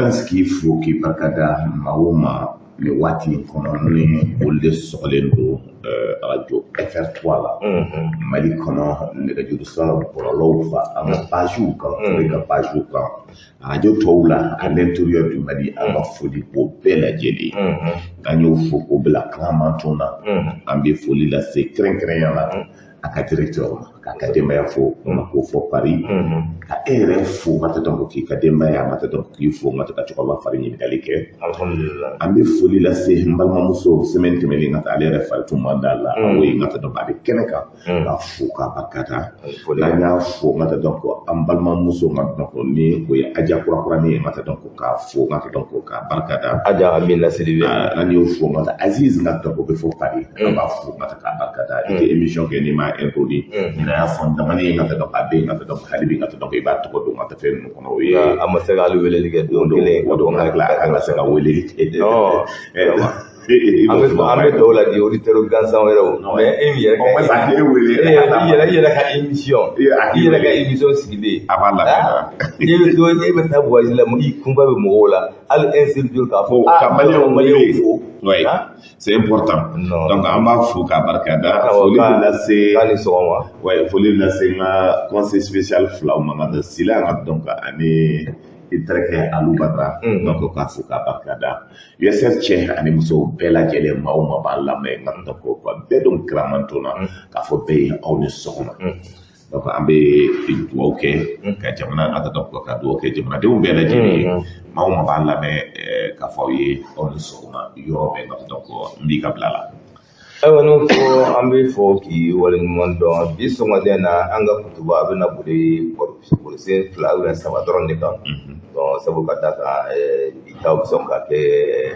Prince, k'i fo k'i barika da. Maa o maa nin waati in kɔnɔ ni olu de sɔgɔlen don radio FR3 la Mali kɔnɔ, nɛgɛjuru sira bɔlɔlɔw fa, an ka pagew kan, Fure ka pagew kan, radio tɔw la à l'intérieur du Mali, an ka foli b'o bɛɛ lajɛlen. An y'o fo k'o bila Clémenton na. An bɛ foli lase kɛrɛnkɛrɛnya la a ka directeur ma, k'a ka denbaya fo Bamako fɔ Paris, ka e yɛrɛ fo n ka tɛ dɔn k'i ka denbaya n ka tɛ dɔn k'i fo n ka tɛ ka cɛkɔrɔba fari ɲininkali kɛ. Alhamdulillah. An bɛ foli lase n balimamuso, semaine tɛmɛnen ka taa ale yɛrɛ fari tun man d'a la, o ye n ka tɛ dɔn a bɛ kɛnɛ kan, ka fo k'a barika da. N'an y'a fo n ka tɛ dɔn ko an balimamuso n ka dɔn ko ni o ye Aja kurakuranin ye, n ka tɛ dɔn ko k'a fo n ka tɛ dɔn ko k'a barika da. Aja Amina Sidibe. An y'o fo n ka taa Aziz n ka dɔn ko bɛ fɔ Paris, an b'a fo n ka tɛ k'a barika da. I tɛ émission kɛ n'i m'a introduit. Ɲinan y'a fɔ n damani ye n ka tɛ dɔn a bɛ yen, n ka tɛ dɔn hali bi n ka tɛ dɔn i b'a tɔgɔ don n ka tɛ fɛn ninnu kɔnɔ, o ye A ma se k'ale weleli kɛ don kelen. O don ka tila a kan ka se ka weleli kɛ. An bɛ dɔw la di auditeur gansan wɛrɛw, mais e yɛrɛ ka e wele. E yɛrɛ ka émission, i yɛrɛ ka émission sigilen. A b'a lamɛn. E bɛ to, e bɛ taa voyage la, i kunba bɛ mɔgɔw la, hali un seul jour k'a fɔ ka Maliyɛnw wele fo. Oui, c'est important. Non. Donc an b'a fo k'a barika da. Foli bɛ lase. K'a ni sɔgɔma. Ouais, foli bɛ lase n ka conseil spécial filaw ma, n ka taa Sila n ka donc ani i terikɛ Alu Badara. Donc k'a fo k'a barika da. USR cɛ ani muso bɛɛ lajɛlen, maa o maa b'a lamɛn, n ka donc ka bɛɛ don kiramanton na k'a fɔ bɛɛ ye aw ni sɔgɔma. Donc an bɛ dugawu kɛ ka jamana an ka donc ka dugawu kɛ jamanadenw bɛɛ lajɛlen ye. Maa o maa b'a lamɛn, k'a fɔ aw ye aw ni sɔgɔma yɔrɔ bɛɛ, n ka donc n b'i ka bila la. Ayiwa, n'o fɔ, an bɛ fɔ k'i waleɲuman dɔn. Bi sɔgɔmada in na, an ka kutuba a bɛna boli polisen fila ou bien saba dɔrɔn de kan. Donc sabu ka da kan bi taw bɛ sɔn ka kɛ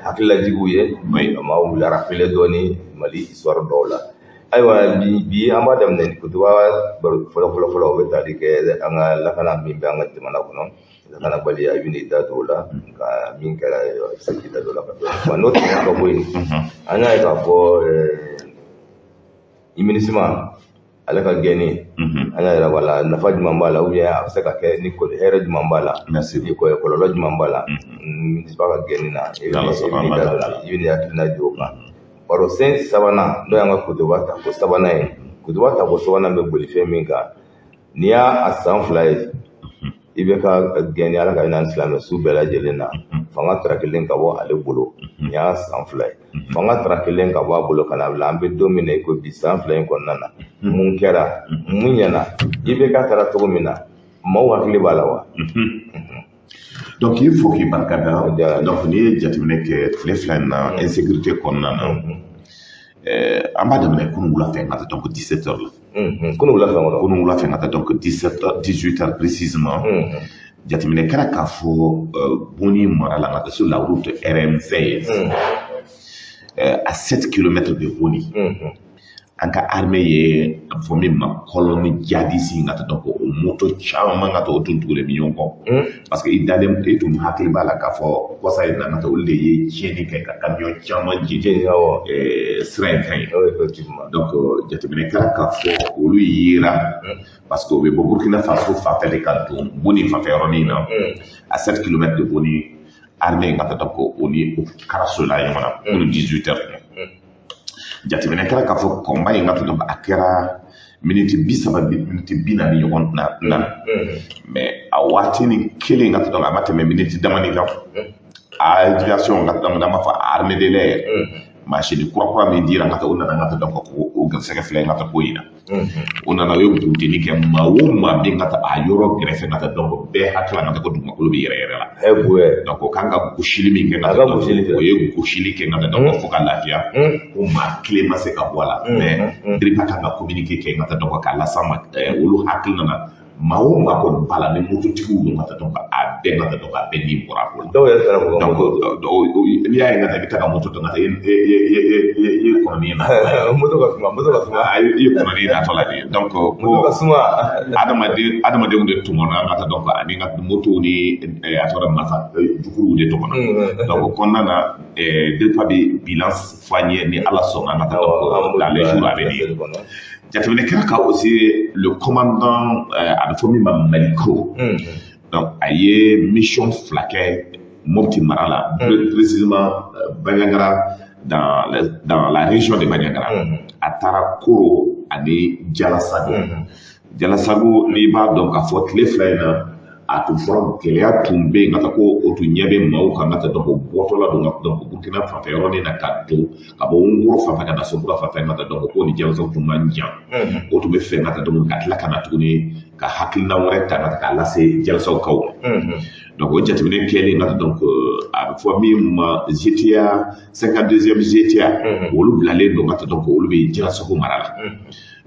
hakililajigiw ye, maaw rappeler dɔɔni Mali histoire dɔw la. Ayiwa, bi an b'a daminɛ ni kutuba fɔlɔ fɔlɔ fɔlɔ, o bɛ tali kɛ an ka lakana min bɛ an ka jamana kɔnɔ, lakanabaliya. I bɛn'i da don o la nka min kɛra, i bɛ se k'i da don o la ka dɔɔni kuma. N'o tɛmɛna ka bɔ yen, an y'a ye k'a fɔ MINUSMA ale ka gɛnni, an y'a yira wala nafa jumɛn b'a la, ou bien a bɛ se ka kɛ ni hɛrɛ jumɛn b'a la, kɔlɔlɔ jumɛn b'a la MINUSMA ka gɛnni na? I bɛ hakilina di o kan. Baro sen sabanan, n'o y'an ka kutuba tako sabanan ye, kutuba tako sabanan bɛ boli fɛn min kan, n'i y'a san 2 ye i bɛ ka gɛnni, Ala ka hinɛ silamɛ su bɛɛ lajɛlen na, fanga tara kelen ka bɔ ale bolo. Nin y'a san 2 ye fanga tara kelen ka bɔ a bolo ka na bila an bɛ don min na i ko bi. San 2 in kɔnɔna na, mun kɛra, mun ɲɛna, i bɛ ka kɛra cogo min na, maaw hakili b'a la wa? Donc il faut k'i barika da. Donc n'i ye jateminɛ kɛ tile 2 in na, insécurité kɔnɔna na, an b'a daminɛ kunun wula fɛ ka taa donc 17 heures la. Kunun wula fɛ kɔnɔ. Kunun wula fɛ ka taa donc 17 heures, 18 heures précisément, jateminɛ kɛra k'a fɔ Boni mara la, ka taa sur la route RM16, à 7 km de Boni, an ka armée ye a bɛ fɔ min ma colonne djihadiste, ka taa donc o moto caman ka taa o tun tugulen bɛ ɲɔgɔn kɔ, parce que i dalen i tun hakili b'a la k'a fɔ kɔsa in na ka taa olu de ye tiɲɛni kɛ ka camion caman jeni sira in kan ye. Donc jateminɛ kɛra k'a fɔ olu yera parce que u bɛ bɔ Burkina Faso fanfɛ de ka don Boni fanfɛ yɔrɔnin na, à 7 km de Boni, armée ka taa donc o ni o karasola ɲɔgɔn na kunun 18 heures. Jateminɛ kɛra k'a fɔ combat in ka to a kɛra miniti 30, miniti 40 ɲɔgɔn na, mais a waati ni kelen ka to a ma tɛmɛ miniti damani kan, aviation ka to n'an b'a fɔ armée de l'air, machine kura kura min dira ka taa, o nana ka taa donc ko o garisɛgɛ filɛ ka taa ko in na. O nana, o ye bunteni kɛ maa o maa min ka taa a yɔrɔ gɛrɛfɛ ka taa, donc bɛɛ hakili la ka taa ko dugumakolo bɛ yɛrɛ yɛrɛ la. Donc o kan ka gosili min kɛ ka taa, o ye gosili kɛ ka taa donc fo ka lafiya ko maa kelen ma se ka bɔ a la. Mais DIRPA kan ka communiqué kɛ ka taa donc k'a las'an ma. Olu hakili nana, maa o maa kɔni b'a la ni mototigiw don ka taa donc a bɛɛ ka taa donc a bɛɛ ni bɔra a ko la. Dɔw yɛrɛ taara k'u ka Donc n'i y'a ye ka taa, i bɛ taa ka moto ta ka taa, i ye kɔnɔni na. Moto ka suma, moto ka suma. I ye kɔnɔni natɔ la de. Donc ko moto ka suma. Adamadenw de tɔmɔnna ka taa donc ani ka motow ni a tɔgɔ masa jukuruw de tɔmɔnna. Donc o kɔnɔna na, DIRPA bɛ bilan fɔ an ye ni Ala sɔnna ka taa donc dans les jours à venir. Jateminɛ kɛra ka aussi le commandant, a bɛ fɔ min ma Maliko, donc a ye mission fila kɛ. Mopti mara la, précisément Bandiagara, dans la région de Bandiagara. A taara Koro ani Jalasago. Jalasago, n'i b'a dɔn k'a fɔ tile 2 in na, a tun fɔra gɛlɛya tun bɛ yen ka taa ko o tun ɲɛ bɛ maaw kan ka taa, donc bɔtɔla don ka donc Burkina fanfɛ yɔrɔnin na ka don ka bɔ Ngoro fanfɛ ka na Sokura fanfɛ ka taa, donc ko ni Jalasago tun man jan. O tun bɛ fɛ ka taa donc ka tila ka na tuguni ka hakilina wɛrɛ ta ka taa k'a lase Jalasagokaw ma. Donc o jateminɛ kɛlen ka taa, donc a bɛ fɔ min ma GTA 52e GTA, olu bilalen don ka taa, donc olu bɛ Jalasago mara la.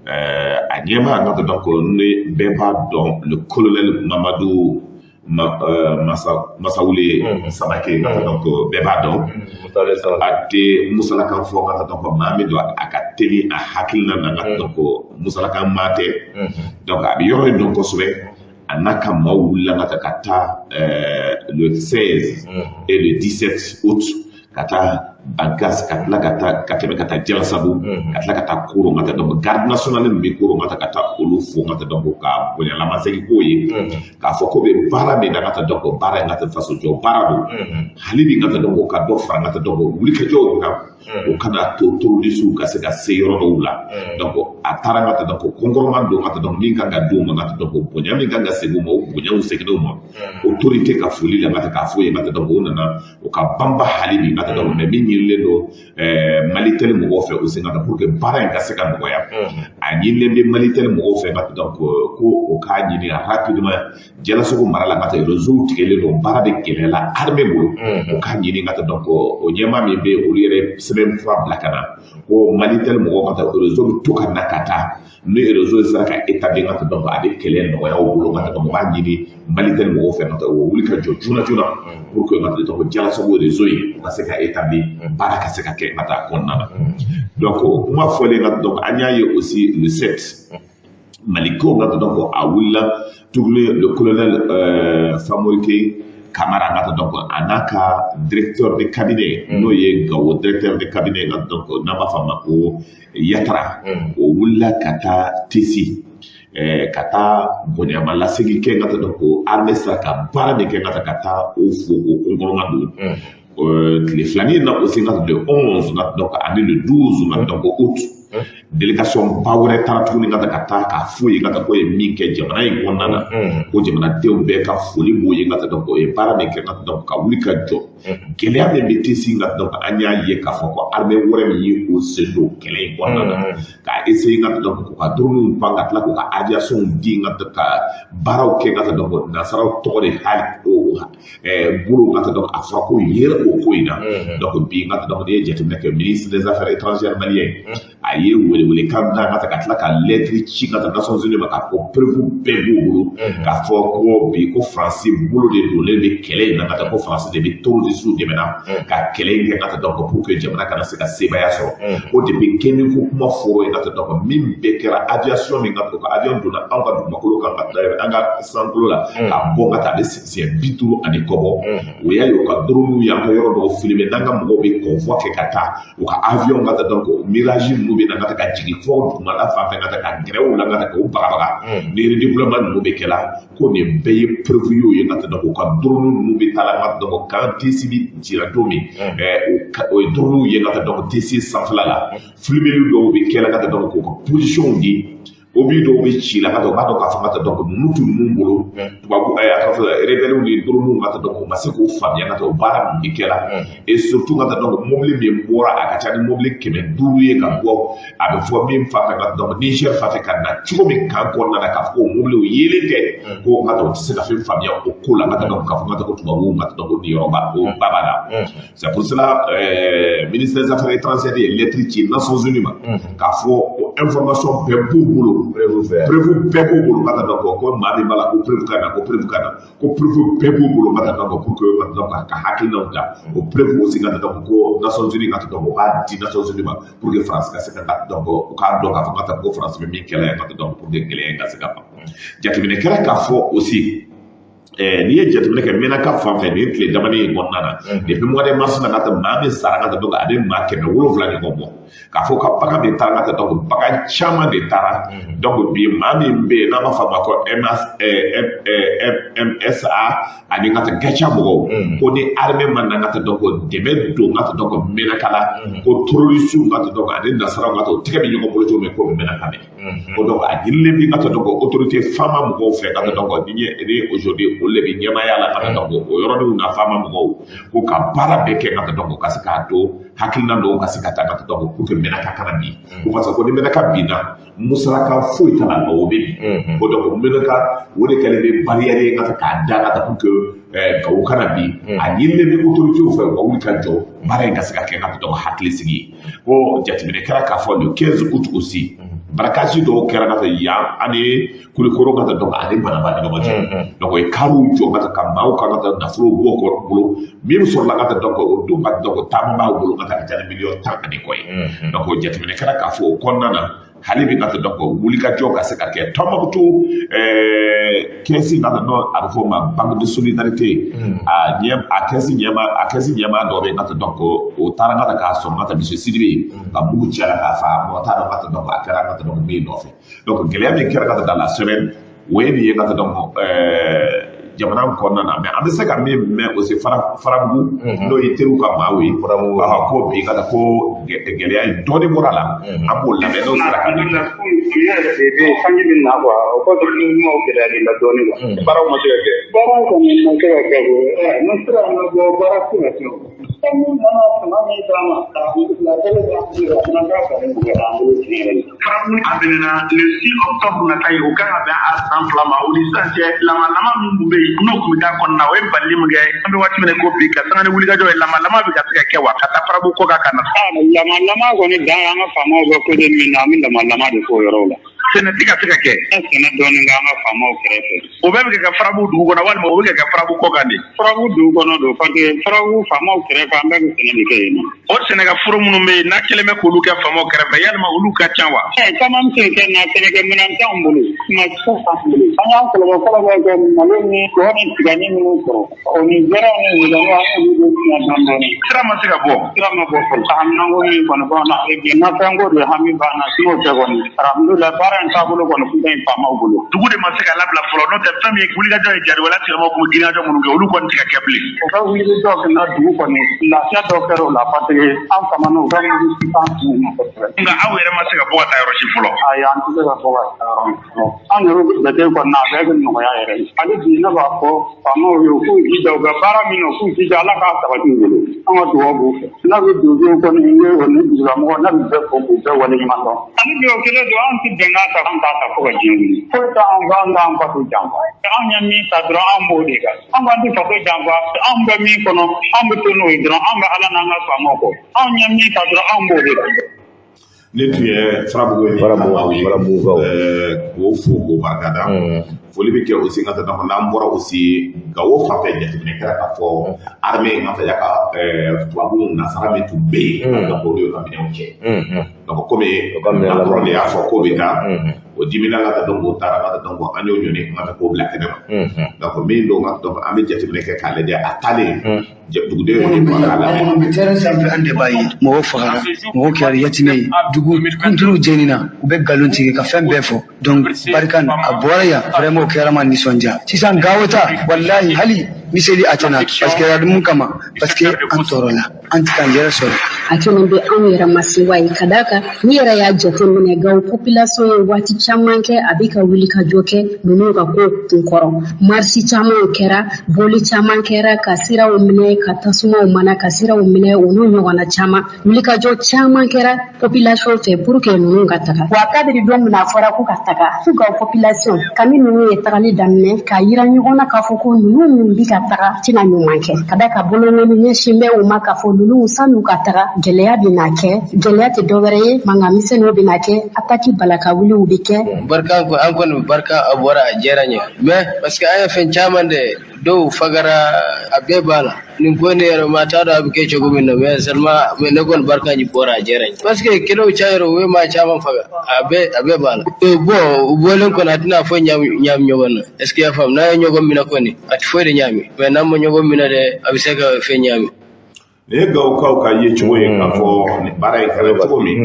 A ɲɛmaa ka taa, donc ni bɛɛ b'a dɔn, le colonel Mamadou Masawule Samake ka taa, donc bɛɛ b'a dɔn. A tɛ musalakan fɔ ka taa, donc maa min don, a ka teli a hakilina na ka taa, donc musalakan maa tɛ. Donc a bɛ yɔrɔ in dɔn kosɛbɛ. A n'a ka maaw wulila ka taa le 16 et le 17 août ka taa Bankas, ka tila ka taa ka tɛmɛ ka taa Jalasago, ka tila ka taa Koro ka taa, donc garde nationale min bɛ Koro ka taa ka taa olu fo ka taa, donc ka bonya lamasegin k'o ye k'a fɔ ko bɛ baara min na ka taa, donc baara in ka taa faso jɔ baara don hali bi ka taa, donc ka dɔ fara ka taa, donc wulikajɔw kan o kana to terroriste ka se ka se yɔrɔ dɔw la. Donc a taara ka taa, donc kɔnkɔrɔma don ka taa, donc min kan ka d'u ma ka taa, donc bonya min kan ka segin u ma, o bonyaw seginna u ma autorité ka foli la ka taa k'a fɔ ye ka taa, donc o nana o ka banba hali bi ka taa, donc mais min ɲinilen don Malitel mɔgɔw fɛ aussi ka taa pour que baara in ka se ka nɔgɔya, a ɲinilen bɛ Malitel mɔgɔw fɛ ka taa, donc ko o k'a ɲini rapidement Jalasogo mara la ka taa, réseau tigɛlen don, baara bɛ gɛlɛya la armée bolo. O k'a ɲini ka taa, donc o ɲɛmaa min bɛ olu yɛrɛ sɛbɛn fura bila ka na ko Malitel mɔgɔw ka taa réseau bɛ to ka na ka taa, ni réseau sera ka établir ka taa, donc a bɛ kɛlɛ nɔgɔya u bolo ka taa. Donc o b'a ɲini Malitel mɔgɔw fɛ ka taa o wuli ka jɔ joona joona pour que ka taa, donc Jalasogo réseau in o ka se ka établir, baara ka se ka kɛ ka taa kɔnɔna na. Donc kuma fɔlen ka, donc an y'a ye aussi le 7, Malikaw ka, donc a wulila tuguni, le colonel Famorike Kamara ka, donc a n'a ka directeur de cabinet, n'o ye Gawo directeur de cabinet ka, donc n'an b'a fɔ a ma ko Yatara, o wulila ka taa Tesi ka taa bonyama lasegin kɛ ka taa, donc armée sera ka baara min kɛ ka taa ka taa o fo o kɔnkɔrɔma don. Tile filanin na aussi ka, le 11 ka, donc ani le 12 ka, donc août, délégation ba wɛrɛ taara tuguni ka taa ka taa k'a f'u ye ka taa k'o ye min kɛ jamana in kɔnɔna na, ko jamanadenw bɛɛ ka foli b'o ye ka taa, donc o ye baara min kɛ ka taa, donc ka wuli ka jɔ gɛlɛya min bɛ Tesi ka, donc an y'a ye k'a fɔ ko armée wɛrɛ min ye o sen don kɛlɛ in kɔnɔna na k'a essayer ka taa, donc k'u ka drone pan ka tila k'u ka aviation di ka taa ka baaraw kɛ ka taa, donc nasaraw tɔgɔ de hali o bolo ka taa, donc a fɔra ko yɛrɛ o ko in na. Donc bi ka taa, donc n'i ye jateminɛ kɛ, ministre des Affaires étrangères malien a ye welewelekan da ka taa ka tila ka lettre ci ka taa Nations Unies ma k'a fɔ preuve bɛɛ b'u bolo k'a fɔ ko bi ko Faransi bolo de donnen bɛ kɛlɛ in na ka taa, ko Faransi de bɛ terroriste dɛmɛ na ka kɛlɛ in kɛ ka taa, donc pour que jamana kana se ka sebaaya sɔrɔ. O de bɛ kɛ ni ko kuma fɔra ye ka taa, donc min bɛɛ kɛra aviation min ka, donc avion donna anw ka dugumakolo kan ka an ka sankolo la ka bɔ ka taa, a bɛ siɲɛ 50 ani kɔ bɔ. O y'a ye u ka drone y'an ka yɔrɔ dɔw filmer, n'an ka mɔgɔw bɛ convoi kɛ ka taa, u ka avion ka taa, donc Mirage ninnu bɛ na ka taa ka jigin fɔ dugumala fan fɛ ka taa ka gɛrɛ u la ka taa k'u bagabaga ni redéploiement ninnu bɛ kɛ la, ko nin bɛɛ ye preuve y'o ye ka taa. Donc u ka drone ninnu bɛ taa la ka taa, donc kan Tesi bɛ jira don min, o ye drone ye ka taa, donc Tesi sanfɛla la filmeli dɔw bɛ kɛ la ka taa, donc k'u ka position di, obus dɔw bɛ ci la ka taa, u b'a dɔn k'a fɔ ka taa, donc ninnu tun ninnu bolo tubabu a ka fɔ rebelle ni drone ka taa, donc u ma se k'o faamuya ka taa o baara min bɛ kɛ la. Et surtout ka taa, donc mobili min bɔra, a ka ca ni mobili 500 ye ka bɔ, a bɛ fɔ min fan fɛ ka taa, donc Niger fan fɛ ka na cogo min kan kɔnɔna na, k'a fɔ ko mobiliw yelen tɛ, ko ka taa u tɛ se ka fɛn faamuya o ko la ka taa, donc k'a fɔ ka taa ko tubabuw ka taa, donc niyɔrɔ ba o ba b'a la. C'est pour cela ministre des Affaires étrangères ye lettre ci Nations Unies ma k'a fɔ o information bɛɛ b'u bolo, preuve bɛɛ b'u bolo ka taa, donc ko maa min b'a la ko preuve ka na, ko preuve ka na, ko preuve bɛɛ b'u bolo ka taa, donc pour que ka taa, donc ka hakilinaw ta o preuve aussi ka taa, donc ko Nations Unies ka taa, donc o b'a di Nations Unies ma pour que France ka se ka, donc u k'a dɔn k'a fɔ ka taa ko France bɛ min kɛlɛ ka taa, donc pour que gɛlɛya in ka se ka ban. Jateminɛ kɛra k'a fɔ aussi N'i ye jateminɛ kɛ Menaka fan fɛ nin tile damani in kɔnɔna na, depuis mois de mars na ka taa, maa min sara ka taa, donc a bɛ maa 700 ɲɔgɔn bɔ, k'a fɔ ka bagan de taara ka taa, donc bagan caman de taara. Donc bi, maa min bɛ yen n'an b'a fɔ a ma ko MSA ani ka taa GATIA mɔgɔw, ko ni armée ma na ka taa, donc dɛmɛ don ka taa, donc Menaka la, ko terroriste ka taa, donc ani nasaraw ka taa, o tɛgɛ bɛ ɲɔgɔn bolo cogo min, ko Menaka minɛ. Ko donc a ɲinilen bi ka taa, donc autorité faama mɔgɔw fɛ ka taa, donc ni ɲɛ ni aujourd'hui olu de bɛ ɲɛmaaya la ka taa, donc o yɔrɔninw na, faama mɔgɔw ko ka baara bɛɛ kɛ ka taa, donc ka se k'a to hakilina dɔw ka se ka taa ka taa, donc pour que Menaka kana bin, ko parce que ko ni Menaka binna, musaka foyi t'a la, o bɛ bin. Ko donc Menaka o de kɛlen bɛ barrière ye ka taa k'a da ka taa pour que Gawo kana bin. A ɲinilen bɛ autorité fɛ u ka wuli ka jɔ, baara in ka se ka kɛ ka taa, donc hakili sigi ye. Ko jateminɛ kɛra k'a fɔ le 15 août aussi, braquage dɔw kɛra ka taa yan ani Kulikoro ka taa, donc ani Banaba ni ɲɔgɔn cɛ. Donc o ye kariw jɔ ka taa ka maaw kan ka taa nafolo bɔ bolo min sɔrɔla ka taa, donc o don ka, donc taama b'aw bolo ka taa ka ca ni miliyɔn 10 ani kɔ ye. Donc o jateminɛ kɛra k'a fɔ o kɔnɔna na, hali bi ka taa, donc wulikajɔ ka se ka kɛ Tɔnbukutu caisse ka taa, a bɛ fɔ o ma banque de solidarité, a ɲɛ a caisse ɲɛma a caisse ɲɛmaa dɔ bɛ yen ka taa, donc o taara ka taa k'a sɔrɔ ka taa monsieur Sidibe ka mugu ci a la k'a fa, mɔgɔ t'a dɔn ka taa, donc a kɛra ka taa, donc min nɔfɛ. Donc gɛlɛya min kɛra ka taa dans la semaine, o ye nin ye ka taa, donc jamana kɔnɔna na. Mais an bɛ se ka min mɛn aussi Farabugu, n'o ye teriw ka maaw ye, ko bi ka taa ko gɛlɛya in dɔɔnin bɔra la, an b'o lamɛn n'o sera ka min kɛ. Sanji bɛ na quoi, o kɔfɛ ɲumanw gɛlɛyali la dɔɔnin quoi. Baaraw ma se ka kɛ. Baara kɔni ma se ka kɛ koyi, n'o sera ka bɔ baara tɛ ka kɛ o. Sanji nana tuma min d'a ma, latigɛ b'an bolo, a fana t'a faamu an bolo tiɲɛ yɛrɛ la. Farabugu a bɛnna le 6 octobre nata ye, o kan ka bɛn a san 2 ma. O ni sisan cɛ, lamalama min tun bɛ yen n'o tun bɛ k'a kɔnɔna na, o ye balili min kɛ, an bɛ waati min na ko bi, ka sanga ni wulikajɔ ye, lamalama bɛ ka se ka kɛ wa ka taa Farabugu kɔ kan ka na? Lamalama kɔni dan ye an ka faamaw bɛ ko min na, an bɛ lamalama de k'o yɔrɔw la. Sɛnɛ tɛ ka se ka kɛ. Sɛnɛ dɔɔnin kɛ an ka faamaw kɛrɛfɛ. O bɛɛ bɛ kɛ Farabugu dugu kɔnɔ walima o bɛ kɛ Farabugu kɔ kan de? Farabugu dugu kɔnɔ don, parce que Farabugu faamaw kɛrɛfɛ, an bɛɛ bɛ sɛnɛ de kɛ yen nɔ. O sɛnɛkɛ foro minnu bɛ yen n'a kɛlen bɛ k'olu kɛ faamaw kɛrɛfɛ, yalima olu ka ca wa? Caman bɛ se kɛ nka sɛnɛkɛ minɛn t'anw bolo, tuma t'anw bolo. An y'an kɔlɔbɔ kɔlɔbɔ kɛ malo ni sɔ ni tigani minnu sɔrɔ, o ni zɛrɛw ni wulani, an y'olu de tiɲɛ dɔɔnin dɔɔnin. Sira ma se ka bɔ. Sira ma bɔ fɔlɔ. Haminanko min kɔni b'an na, bi nafɛnko de hami b'an na, n'o tɛ kɔni, alhamdulilayi, baara in taabolo kɔni kun ka ɲi faamaw bolo. Dugu de ma se ka labila fɔlɔ, n'o tɛ fɛn min ye wulikajɔ ye, jariwala tigilamɔgɔw kun bɛ girinjɔ minnu kɛ, olu kɔni tɛ ka kɛ bilen. U ka wulikajɔ kɛ na dugu kɔni, lafiya dɔ kɛra o la, parce que an famana u ka wuli an kun ma kosɛbɛ. Nka aw yɛrɛ ma se ka bɔ ka taa yɔrɔ si fɔlɔ. Ayi, an tɛ se ka bɔ ka taa yɔrɔ fɔlɔ. An yɛrɛ jate kɔni na, a bɛɛ bɛ nɔgɔya yɛrɛ. Hali bi ne b'a fɔ faamaw ye, u k'u jija u ka baara min na, u k'u jija, Ala k'a sabati u bolo. An ka dugawu b'u fɛ. N'a bɛ donsow kɔni ye o ni dugulamɔgɔ, n'a bɛ bɛɛ fo k'u bɛɛ waleɲuman dɔn. Hali bi o kelen don, an tɛ bɛnkan ta, an t'a ta fo ka diɲɛ wuli. Foyi t'an fɛ, an t'an faso janfa. Anw ye min ta dɔrɔn, an b'o de kan. An k'an tɛ faso janfa, anw bɛ min kɔnɔ, an bɛ to n'o ye dɔrɔn, an bɛ Ala n'an ka faamaw kɔ. Anw ye min ta dɔrɔn, anw b'o de kan. Ne tun ye Farabugu ye. Farabugu, ye Farabugukaw. K'o fo k'o barikada. Foli bɛ kɛ aussi ka taa, donc n'an bɔra aussi Gawo fan fɛ, jateminɛ kɛra k'a fɔ armée ka fɛ ka tubabu nasara min tun bɛ yen, donc olu ye ka minɛnw cɛ. Donc komi U ka minɛn Macron de y'a fɔ k'o bɛ taa, o dimina ka taa, donc o taara ka taa, donc an y'o ɲɔni ka taa k'o bila kɛnɛ ma. Donc min don ka, donc an bɛ jateminɛ kɛ k'a lajɛ a taalen, duguden y'o de bɔ k'a lamɛn. Minnu bɛ terrain sanfɛ, an de b'a ye mɔgɔw fagara, mɔgɔw kɛra yatimɛ ye, dugu kunturu jenina, u bɛ nkalon tigɛ ka fɛn bɛɛ fɔ. Donc Barkhane a bɔra yan, vraiment o kɛra ma nisɔndiya. Sisan Gawo ta, walahi, hali miseli a tɛna, parce que a mun kama? Parce que an tɔɔrɔ la, an tɛ k'an yɛrɛ sɔrɔ. A kɛlen bɛ anw yɛrɛ ma sewa ye, ka d'a kan n'i yɛrɛ y'a jateminɛ, Gawo population ye waati caman kɛ a bɛ ka wuli ka jɔ kɛ ninnu ka ko kunkɔrɔ. Marche camanw kɛra, bɔli caman kɛra ka siraw minɛ, ka tasumaw mana ka siraw minɛ, o n'u ɲɔgɔnna caman, wulikajɔ caman kɛra population fɛ pour que ninnu ka taga. Wa kabiri don min na a fɔra ko ka taga fo Gawo population, kami ninnu ye tagali daminɛ k'a yira ɲɔgɔn na k'a fɔ ko ninnu min bi ka taga tɛna ɲuman kɛ, ka da ka bolokɔni ɲɛsin bɛ u ma, k'a fɔ ninnu san'u ka taga, gɛlɛya bɛna kɛ. Gɛlɛya tɛ dɔwɛrɛ ye, mankan misɛnninw bɛna kɛ, attaque balaka wuliw bɛ kɛ. Barkhane ko an kɔni, Barkhane a bɔra, a diyara n ye, mais parce que an ye fɛn caman de Dɔw fagara, a bɛɛ b'a la. Nin ko ne yɛrɛ ma t'a dɔn a bɛ kɛ cogo min na, mais seulement ne kɔni Barkhane bɔra, a diyara n ye, parce que kɛlɛw cayara, u ye maa caman faga, a bɛɛ b'a la. Bon, u bɔlen kɔni, a tɛna fɔ ɲaami ɲaami ɲɔgɔn na. Est ce que i y'a faamu? N'a ye ɲɔgɔn minɛ kɔni, a tɛ foyi de ɲaami, mais n'an ma ɲɔgɔn minɛ dɛ, a bɛ se ka fɛn ɲaami. Nin ye Gawokaw ka ye cogo ye k'a fɔ nin baara in kɛra cogo min.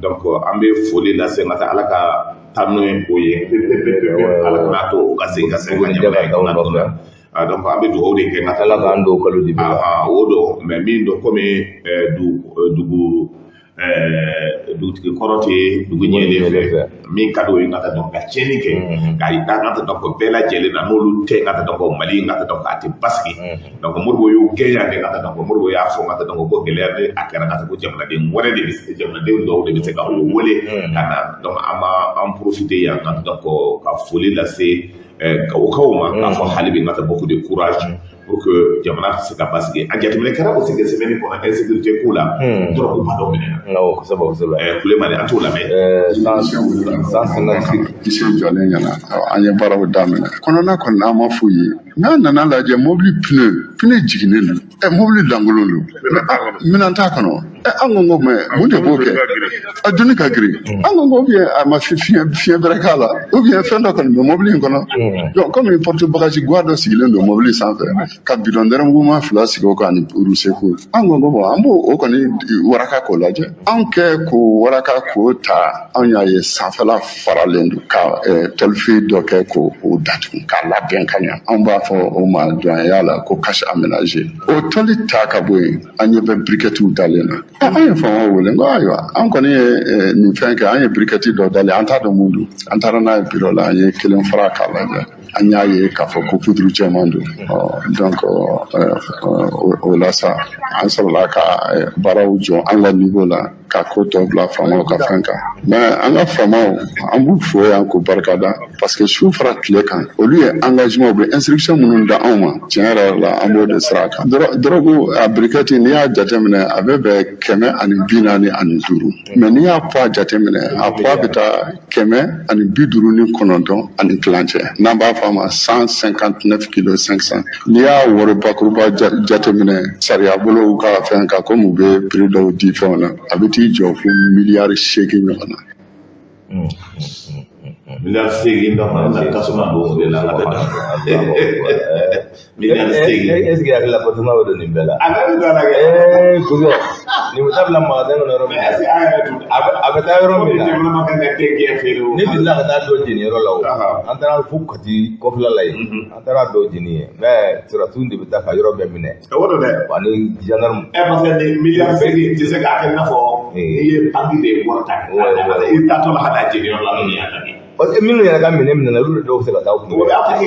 Donc an bɛ foli lase ka taa, Ala ka taa n'o ye o ye pewu, Ala kana to o ka segin ka segin ka ɲɛ ka. Donc an bɛ dugawu de kɛ ka Ala k'an don kalo di. O don, mais min don, komi dugu dugutigi kɔrɔ tɛ dugu ɲɛlen fɛ, min ka d'o ye ka taa dɔn ka tiɲɛni kɛ k'a yira ka taa dɔn ko bɛɛ lajɛlen na, n'olu tɛ ka taa dɔn ko Mali ka taa dɔn k'a tɛ basigi. Donc Modibo y'o gɛn yan de ka taa dɔn ko Modibo y'a fɔ ka taa dɔn ko gɛlɛya ni a kɛra ka taa ko jamanaden wɛrɛ de bɛ se, jamanaden dɔw de bɛ se ka o wele ka na. Donc an b'a an profiter yan ka taa dɔn ko ka foli lase Gawokaw ma k'a fɔ hali bi ka taa beaucoup de courage pour que jamana bɛ se ka basigi. A jateminɛ kɛra o sigi semaine kɔnɔ, insécurité ko la, dɔrɔgu ba dɔ minɛ. Awɔ, kosɛbɛ kosɛbɛ. Kulemani, an t'o lamɛn. 156. Guichet jɔlen ɲɛna, an ye baaraw daminɛ. Kɔnɔna kɔni, an ma foyi ye. N'a nana lajɛ, mobili pneu jiginnen don, ɛ mobili lankolon don, minɛn t'a kɔnɔ. Ɛ an ko mais mun de b'o kɛ? A donni ka girin. An ko bien a ma fiɲɛ bɛrɛ k'a la, ou bien fɛn dɔ kɔni bɛ mobili in kɔnɔ. Donc komi porte bagage guwa dɔ sigilen don mobili sanfɛ, ka bidon nɛrɛmuguma fila sigi o kan ani ruseko, an ko bon, an b'o o kɔni waraka k'o lajɛ. An kɛ k'o waraka k'o ta, anw y'a ye sanfɛla faralen don ka tɔlifi dɔ kɛ k'o datugu k'a labɛn ka ɲa. Anw b'a fɔ o ma jɔnya la ko cache aménagé. O tɔli ta ka bɔ yen, an ɲɛ bɛ briquettiw dalen na. An ye faamaw wele n ko ayiwa, an kɔni ye nin fɛn kɛ, an ye briquette dɔ dalen, an t'a dɔn mun don. An taara n'a ye bureau la, an ye kelen fara k'a lajɛ, an y'a ye k'a fɔ ko poudre jɛman don. Donc o la sa, an sɔrɔla ka baaraw jɔ an ka niveau la, ka ko tɔ bila faamaw ka fɛn kan. Mais an ka faamaw, an b'u fo yan k'u barikada, parce que su fara tile kan, olu ye engagement, u bɛ instruction minnu da anw ma, tiɲɛ yɛrɛ la, an b'o de sira kan. Dɔrɔgu a briquette, n'i y'a jateminɛ, a bɛ bɛn 145, mais n'i y'a poids jateminɛ, a poids bɛ taa 159.5, n'an b'a fɔ a ma 159 kilos 500. N'i y'a wari bakuruba jateminɛ sariya bolow ka fɛn kan, komi u bɛ prix dɔw di fɛnw na, a bɛ t'i jɔ fo miliyari 8 ɲɔgɔn na. Miliyari 8 dɔ na tasuma don o de la ka tɛmɛ miliyari 8. Est ce que hakili la tasuma bɛ don nin bɛɛ la? A bɛɛ bɛ don a la kɛ. Ee kosɛbɛ, nin bɛ taa bila magasin kɔnɔ yɔrɔ min na, Est ce que an yɛrɛ dun a bɛ taa yɔrɔ min na. Jamana ma kan ka den gɛn feere o. Ne delila ka taa dɔ jeni yɔrɔ la o. An taara fo Kati kɔfɛla la yen, an taara dɔ jeni yen, mais sɔrɔdasiw de bɛ taa ka yɔrɔ bɛɛ minɛ. O don dɛ. Ani gendarme. Ɛ, parce que ni miliyari 8 tɛ se k'a kɛ i n'a fɔ n'i ye banque de wari ta, i taatɔ la ka taa jeni yɔrɔ la, n'o y'a ta. Parce que minnu yɛrɛ ka minɛ minɛ olu dɔw bɛ se ka taa u kun. O b'a fɔ ee.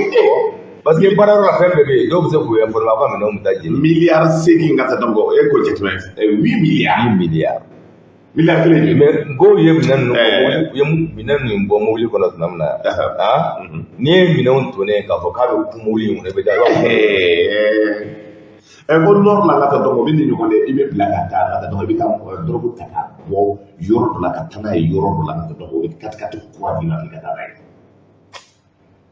Parce que baara yɔrɔ la, fɛn bɛɛ bɛ yen, dɔw bɛ se k'u informer aw ka minɛnw bɛ taa jeni. Miliyari 8 ka taa, donc e ko jateminɛ, 8 milliards. 8 milliards. Miliyari kelen joli. Mais ko ye minɛn ninnu bɔ, u ye minɛn ninnu bɔ mobili kɔnɔ tuma min na, ah, n'i ye minɛnw tonnen k'a fɔ k'a bɛ kun mobili in kɔnɔ, i bɛ taa i b'a fɔ. Ɛ, ko nord la ka taa, donc o bɛ nin ɲɔgɔn dɛ, i bɛ bila ka taa ka taa, donc i bɛ taa dɔrɔgu ta ka bɔ yɔrɔ dɔ la ka taa n'a ye yɔrɔ dɔ la ka taa, donc o bɛ katikati kura d'i ma k'i ka taa n'a ye.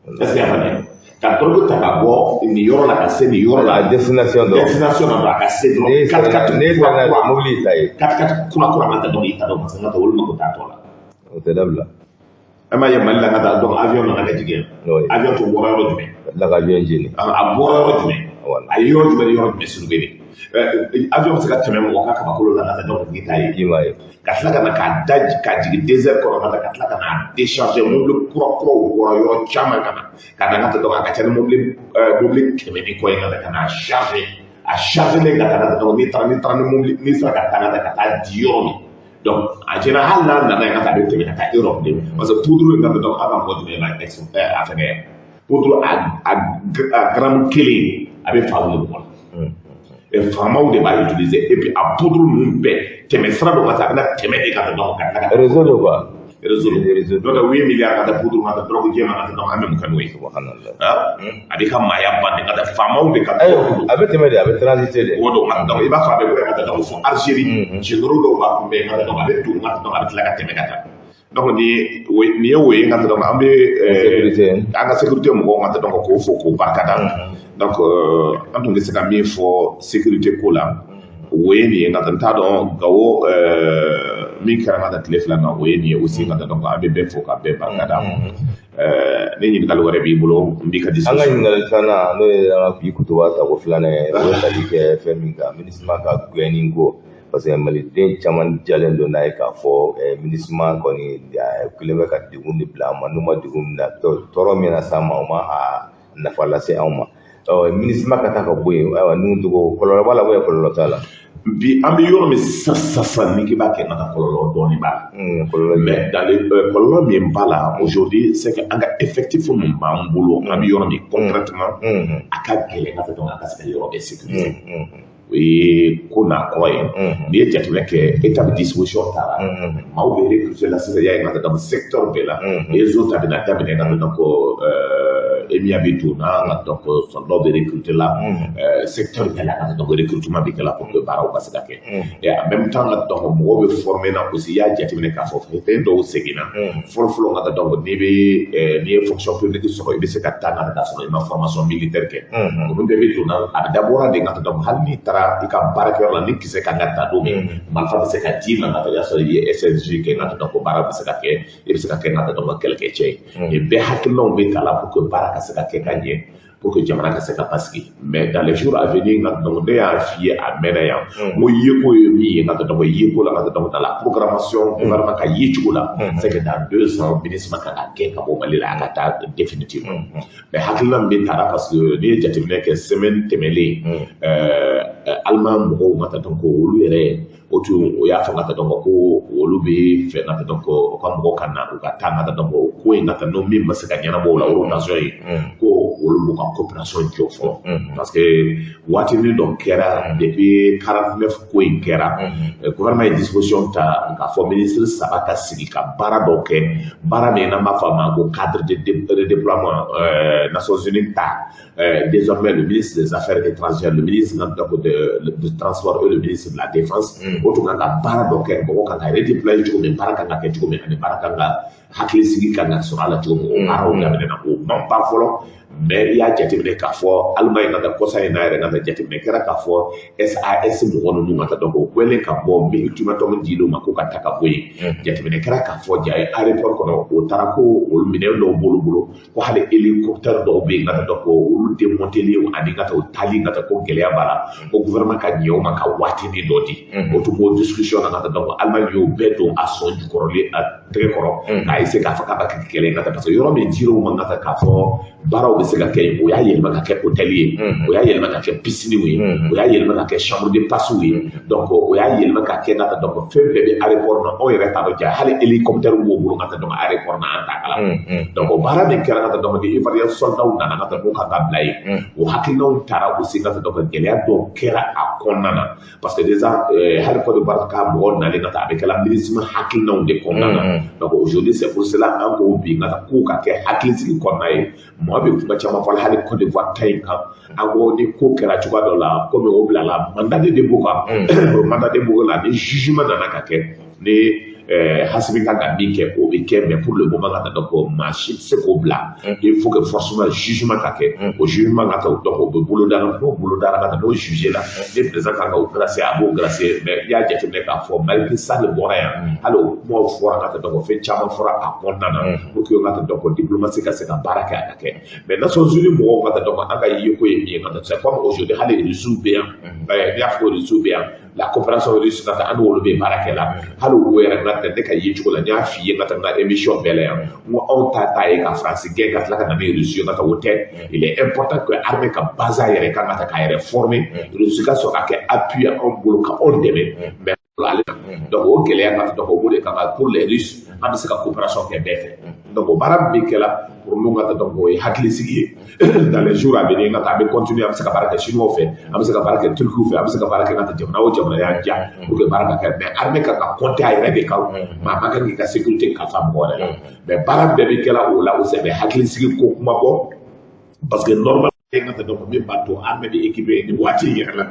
Est ce que i y'a faamuya? Ka dɔrɔgu ta ka bɔ nin yɔrɔ la ka se nin yɔrɔ la. A destination dɔrɔn. Destination na dɔrɔn, a ka se dɔrɔn. Katikati Ne kura taara kura. Mobili y'i ta ye. Katikati kura kura ka taa, donc i ta dɔn parce que n ka taa olu mako t'a tɔ la. O tɛ dabila. An b'a ye Mali la ka taa, donc avion nana ka jigin yan. Avion tun bɔra yɔrɔ jumɛn? Ka tila ka avion jeni. A bɔra yɔrɔ jumɛn? A ye yɔrɔ jumɛn ni yɔrɔ jumɛn soulevé de? Avion bɛ se ka tɛmɛ mɔgɔ ka kabakolo la ka taa, donc k'i ta ye. I m'a ye. Ka tila ka na k'a da ka jigin désert kɔnɔ ka taa, ka tila ka na décharger, mobili kura kuraw bɔra yɔrɔ caman ka na ka na ka taa, donc a ka ca ni mobili 100 ni kɔ ye ka taa ka na charger, a charger ka taa ka taa, donc n'i taara ni mobili, n'i sera ka taa ka taa ka taa di yɔrɔ min, donc en général hali n'a nana yen ka taa, a bɛ tɛmɛ ka taa Europe de, parce que poudre in ka donc a ka mɔgɔ jumɛn b'a a fɛngɛ poudre a gramme kelen a bɛ fa wuli mɔgɔ la. Faamaw de b'a utiliser, et puis a poudre ninnu bɛɛ tɛmɛ sira dɔ ka taa, a bɛna tɛmɛ de ka taa, donc ka tila ka Réseau de quoi. Réseau. Réseau. Donc 8 milliards ka taa poudre ka taa drogue jɛman ka taa, donc an bɛ mun kɛ n'o ye? Subhanallah. A b'i ka maaya ban de ka taa faamaw de ka Ayiwa, a bɛ tɛmɛ de, a bɛ transiter de. O don ka taa, donc i b'a fɔ a bɛ bɔ ka taa, donc fo Algérie, généraux dɔw b'a kunbɛn ka taa, donc a bɛ don ka taa, donc a bɛ tila ka tɛmɛ ka taa. Donc nin ye o ye ka donc an bɛ an ka sécurité mɔgɔw ka donc k'o fo k'o barikada. Donc an tun bɛ se ka min fɔ sécurité ko la, o ye nin ye. Nka n t'a dɔn Gawo min kɛra ka tile 2 na, o ye nin ye aussi. Ka donc an bɛ bɛɛ fo ka bɛɛ barikada. Ni ɲininkali wɛrɛ b'i bolo, n b'i ka An ka ɲininkali filanan, n'o ye an ka bi kutuba tako filanan ye, o bɛ tali kɛ fɛn min kan, MINUSMA ka gɛnni ko, parce que maliden caman jalen don n'a ye k'a fɔ MINUSMA kɔni kelen bɛ ka degun de bila an ma. N'u ma degun min na, tɔɔrɔ min na s'an ma, o ma a nafa lase anw ma. MINUSMA ka taa ka bɔ yen, ayiwa, n'u tɔgɔ kɔlɔlɔ b'a la, kɔlɔlɔ t'a la? Bi an bɛ yɔrɔ min sisan sisan, ni k'i b'a kɛ, n ka kɔlɔlɔ dɔɔnin b'a la. Mais dans les kɔlɔlɔ min b'a la aujourd'hui, c'est que an ka effectif min b'an bolo, an bɛ yɔrɔ min concrètement, a ka gɛlɛn ka dɔn a ka se ka yɔrɔ bɛɛ sécuriser. O ye ko n'a kɔrɔ ye. N'i ye jateminɛ kɛ, état bɛ disposition ta la, maaw bɛ recruter la sisan. I y'a ye ka donc secteur bɛɛ la, réseau ta bɛna daminɛ ka donc EMIA bɛ don na, donc soldat bɛ recruter la secteur bɛɛ la, ka donc recrutement bɛ kɛ la pour que baaraw ka se ka kɛ. Et en même temps, ka donc mɔgɔw bɛ former na aussi. I y'a jateminɛ k'a fɔ fɛn dɔw seginna. Fɔlɔ fɔlɔ, ka donc n'i bɛ n'i ye fonction publique sɔrɔ, i bɛ se ka taa ka sɔrɔ i ma formation militaire kɛ. Olu bɛɛ bɛ don na. A bɛ dabɔra de ka donc hali n'i taara i ka baarakɛyɔrɔ la, ni kisɛ kan ka ta don min, marifa bɛ se ka d'i ma ka taa, i y'a sɔrɔ i ye SSG kɛ, ka donc baara bɛ se ka kɛ, i bɛ se ka kɛ ka donc kɛlɛkɛcɛ ye. Nin bɛɛ hakilinaw bɛ ta la pour que baara ka se ka kɛ ka ɲɛ, pour que jamana ka se ka basigi. Mais dans les jours à venir, nka donc ne y'a f'i ye a mɛnna yan, n ko yeko ye min ye, nka donc yeko la, nka donc dans la programmation gouvernement ka ye cogo la, c'est que dans 2 ans, MINUSMA kan ka gɛn ka bɔ Mali la, a ka taa définitivement. Mais hakilina min bɛ ta la, parce que n'i ye jateminɛ kɛ, semaine tɛmɛlen, Allemagne mɔgɔw ma taa, donc olu yɛrɛ o tun o y'a fɔ ka taa, donc ko olu bɛ fɛ ka taa, donc u ka mɔgɔw ka na u ka taa ka taa, donc ko in ka taa n'o min ma se ka ɲɛnabɔ o la, rotation ye, ko olu b'u ka coopération jɔ fɔlɔ, parce que waatinin dɔ kɛra depuis 49 ko in kɛra, gouvernement ye disposition ta k'a fɔ ministre saba ka sigi ka baara dɔw kɛ, baara min n'an b'a fɔ a ma ko cadre de redéploiement Nations Unies ta. Désormais, le ministre des Affaires étrangères, le ministre de Transport et le ministre de la Défense, o tun kan ka baara dɔ kɛ, mɔgɔ kan ka redéployer cogo min, baara kan ka kɛ cogo min, ani baara kan ka hakilisigi kan ka sɔrɔ a la cogo min. O baaraw daminɛna, o man ban fɔlɔ. Mais i y'a jateminɛ k'a fɔ Allemagne ka taa kɔsa in n'a yɛrɛ ka taa jateminɛ kɛra k'a fɔ SAS mɔgɔ ninnu ka taa, donc o kɛlen ka bɔ mi ultimatum dil'u ma ko ka taa ka bɔ yen. Jateminɛ kɛra k'a fɔ ja aéroport kɔnɔ, o taara ko olu minɛn dɔw b'olu bolo, ko hali hélicoptère dɔw bɛ yen ka taa, donc olu démonteli ani ka taa o taali ka taa, ko gɛlɛya b'a la, ko gouvernement ka ɲɛ o ma ka waatinin dɔ di. O tun b'o discussion na ka taa, donc Allemagne y'o bɛɛ don a sɔn jukɔrɔlen a tɛgɛ kɔrɔ k'a essayer k'a fɔ k'a b'a kɛ kɛlɛ ye ka taa, parce que yɔrɔ min dir'u ma ka taa k'a fɔ baaraw bɛ se ka kɛ yen, o y'a yɛlɛma ka kɛ hôtel ye, o y'a yɛlɛma ka kɛ piscine ye, o y'a yɛlɛma ka kɛ chambre de passe ye, donc o y'a yɛlɛma ka kɛ ka taa, donc fɛn bɛɛ bɛ aéroport na. Anw yɛrɛ t'a dɔn ja hali hélicoptère b'o bolo ka taa, donc aéroport na, an t'a kalama. Donc o baara min kɛra ka taa, donc ni Ivoirien soldats nana ka taa n'u kan ka bila yen, o hakilinaw taara aussi ka taa, donc gɛlɛya dɔw kɛra a kɔnɔna na, parce que déjà hali Côte d'Ivoire ka mɔgɔw nalen ka taa, a bɛ kɛla MINUSMA hakilinaw de kɔnɔna na. Donc aujourd'hui, c'est pour cela an ko bi ka taa kow ka kɛ hakilisigi kɔnɔna ye. Mɔgɔ bɛ kuma caman fɔ hali Côte d'Ivoire ta in kan. An ko ni ko kɛra cogoya dɔ la, komi o bilala mandat de dépôt kan, o mandat de dépôt la, ni jugement nana ka kɛ, ni Assimi kan ka min kɛ, o bɛ kɛ. Mais pour le moment ka taa, donc maa si tɛ se k'o bila. Il faut que forcément jugement ka kɛ. O jugement ka kɛ, donc o bɛ boloda. N'o bolodara ka taa, n'o jugé la, ni président kan ka o gracier, a b'o gracier. Mais i y'a jateminɛ k'a fɔ Macky Sall bɔra yan, hali o kumaw fɔra ka taa, donc fɛn caman fɔra a kɔnɔna na pour que ka taa, donc diplomatie ka se ka baara kɛ, a ka kɛ. Mais Nations Unies mɔgɔw ka taa, donc an ka yeko ye min ye ka taa, c'est comme aujourd'hui hali Russiw bɛ yan. N'i y'a fɔ ko Russiw bɛ yan, la coopération russe ka taa, an n'olu bɛ baara kɛ la. Hali o yɛrɛ ka tɛ ne ka ye cogo la, n y'a f'i ye ka taa n ka émission bɛɛ la yan, n ko anw ta ta ye ka Faransi gɛn ka tila ka na ni Russie ye ka taa, o tɛ. Il est important que armée ka base a yɛrɛ kan ka taa k'a yɛrɛ former, Russie ka sɔrɔ ka kɛ appui anw bolo ka anw dɛmɛ. Mais ale donc o gɛlɛya ka, donc o b'o de kan pour les Russes, an bɛ se ka coopération kɛ bɛɛ fɛ. Donc o baara min bɛ kɛ la pour nous ka, donc o ye hakilisigi ye. Dans les jours à venir ka taa, an bɛ continuer, an bɛ se ka baara kɛ Chinois fɛ, an bɛ se ka baara kɛ Turkiw fɛ, an bɛ se ka baara kɛ ka taa jamana o jamana y'an diya pour que baara ka kɛ. Mais armée kan ka compter a yɛrɛ de kan, maa man kan k'i ka sécurité kalifa mɔgɔ wɛrɛ la. Mais baara bɛɛ bɛ kɛ la o la aussi, a bɛ hakilisigi ko kuma bɔ, parce que normal N ka donc min b'a to armée bɛ équipé nin waati in yɛrɛ la,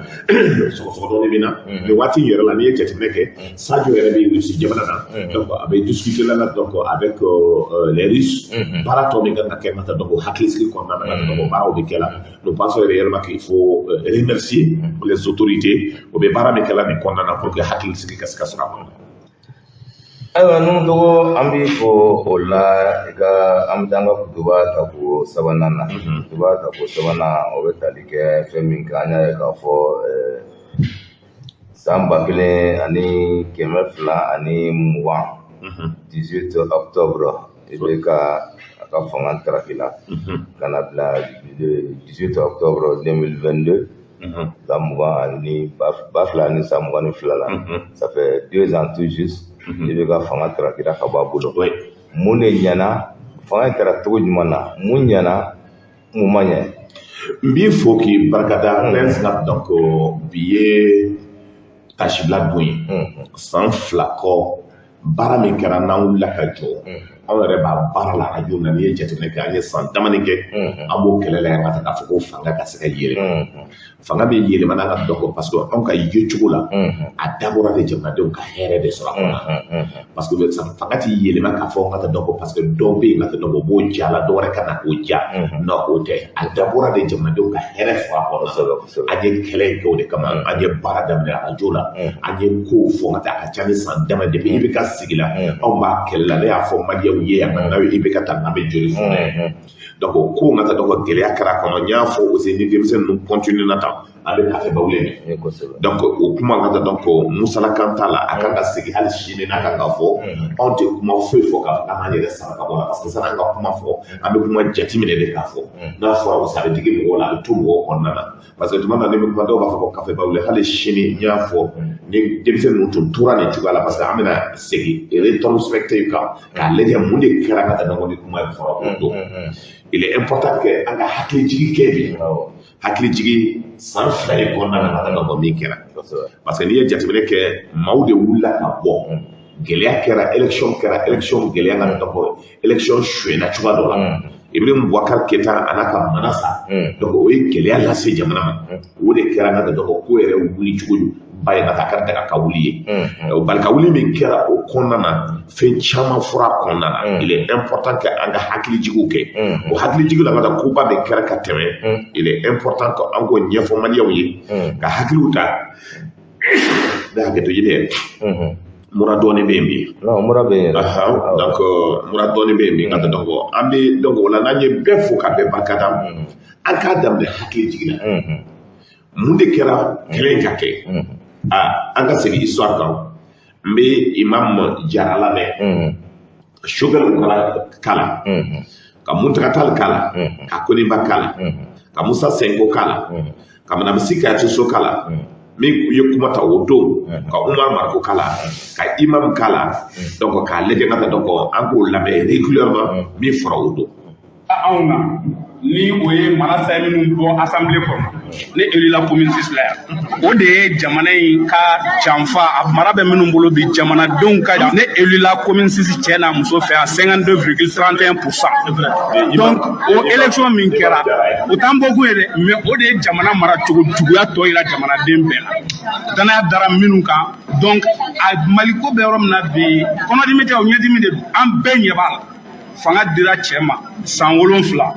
sɔgɔsɔgɔ dɔɔni bɛ na nin waati in yɛrɛ la. N'i ye jateminɛ kɛ, Sadio yɛrɛ bɛ Russie jamana na, donc a bɛ discuter la donc avec les Russes. Baara tɔ min kan ka kɛ, ka donc hakilisigi kɔnɔna na, ka donc baaraw bɛ kɛ la. Nous pensons réellement qu'il faut remercier les autorités, o bɛ baara min kɛ la nin kɔnɔna na pour que hakilisigi ka se ka sɔrɔ a kɔnɔ. Ayiwa, Nuhu, an b'i fo o la. I ka an bɛ taa an ka kutuba tako sabanan na. Kutuba tako sabanan, o bɛ tali kɛ fɛn min kan, an y'a ye k'a fɔ san 1220, 18 octobre, i bɛ ka a ka fanga taraki la ka na bila 18 octobre 2022, san mugan ani ba fila ni san 22 la, ça fait 2 ans tout juste i bɛ ka fanga tarakira ka bɔ a bolo. Mun de ɲɛna? Fanga in taara cogo jumɛn na? Mun ɲɛna, mun ma ɲɛ? N b'i fo k'i barikada, président. Donc bi ye tasibila don ye. San 2 kɔ, baara min kɛra n'an wulila ka jɔ, anw yɛrɛ b'a baara la arajo na. N'i ye jateminɛ kɛ, an ye san damani kɛ, an b'o kɛlɛ la yan ka taa k'a fɔ ko fanga ka se ka yɛlɛma. Fanga bɛ yɛlɛma n'an ka dɔn, parce que anw ka yecogo la, a dabɔra de jamanadenw ka hɛrɛ de sɔrɔ a kɔnɔ, parce que fanga ti yɛlɛma k'a fɔ ka taa dɔn parce que dɔw bɛ yen ka taa dɔn o b'o ja la, dɔw wɛrɛ ka na k'o ja. Non, o tɛ. A dabɔra de jamanadenw ka hɛrɛ sɔrɔ a kɔnɔ. An ye kɛlɛ in kɛ o de kama. An ye baara daminɛ arajo la, an ye kow fɔ ka taa. A ka ca ni san dama depuis i bɛ ka sigi la, anw b'a kɛlɛ la. Ne y'a fɔ maliyɛnw ye yan, n'aw ye i bɛ ka taa n'an bɛ joli fɔ. Donc o ko ka taa dɔn gɛlɛya kɛra a kɔnɔ. N y'a fɔ aussi, ni denmisɛnnin ninnu continue na tan, an bɛ kafe bawule min. Donc o kuma ka taa, donc musalakan t'a la, a kan ka segin hali sini n'a kan ka fɔ. Anw tɛ kuma foyi fɔ k'a fɔ k'an b'an yɛrɛ sara ka bɔ la, parce que sani an ka kuma fɔ, an bɛ kuma jateminɛ de k'a fɔ. N'a fɔra aussi, a bɛ digi mɔgɔw la, a bɛ to mɔgɔw kɔnɔna na, parce que tuma dɔ la ne bɛ kuma, dɔw b'a fɔ ko kafe bawule. Hali sini n y'a fɔ, ni denmisɛnnin ninnu tun tora nin cogoya la, parce que an bɛna segin rétrospective kan k'a lajɛ mun de kɛra ka taa ni kuma in fɔra o don. Il est important que an ka hakili jigi kɛ bi, hakili jigi san 2 in kɔnɔna na ka taa min kɛra, parce que n'i ye jateminɛ kɛ, maaw de wulila ka bɔ, gɛlɛya kɛra, élection kɛra, élection gɛlɛya ka dɔgɔ, élection suyɛnna cogoya dɔ la. Ibrahim Boubacar Keita a n'a ka Manasa, donc o ye gɛlɛya lase jamana ma. O de kɛra ka dɔgɔ ko yɛrɛ wuli cogo ba ye ka taa kɛra daga ka wuli ye. O barika wuli min kɛra o kɔnɔna na, fɛn caman fɔra a kɔnɔna na. Il est important que an ka hakilijigiw kɛ. O hakilijigi la, ka taa koba min kɛra ka tɛmɛ, il est important que an k'o ɲɛfɔ maliyɛnw ye ka hakiliw ta. Ne hakɛ to ɲini yɛrɛ, mura dɔɔni bɛ yen bi. Non, mura bɛ yen. Donc mura dɔɔni bɛ yen bi ka taa. Donc an bɛ, donc o la, n'an ye bɛɛ fo ka bɛɛ barikada, an k'a daminɛ hakili jigin na mun de kɛra kɛlɛ in ka kɛ. Aa, an ka segin histoire kan. N bɛ Imam Jara lamɛn, Choguel kala, ka Muntaga Tall kala, ka Koniba kala, ka Musa Senko kala, ka Madame Sikayatu So kala min ye kuma ta o don, ka Umar Mariko kala, ka Imam kala. Donc k'a lajɛ ka taa, donc an k'o lamɛn régulièrement min fɔra o don. Anw na ni o ye Manasa minnu bɔ assemblée kɔnɔ, ne élula commune 6 la yan, o de ye jamana in ka janfa. A mara bɛ minnu bolo bi, jamanadenw ka, ne élula commune 6 cɛ n'a muso fɛ à 52,31%. Donc o élection min kɛra, o t'an bɔkun ye dɛ, mais o de ye jamana mara cogo juguya tɔ yira jamanaden bɛɛ la, danaya dara minnu kan. Donc a Maliko bɛ yɔrɔ min na bi, kɔnɔdimi tɛ, o ɲɛdimi de don, an bɛɛ ɲɛ b'a la. Fanga dira cɛ ma san 7,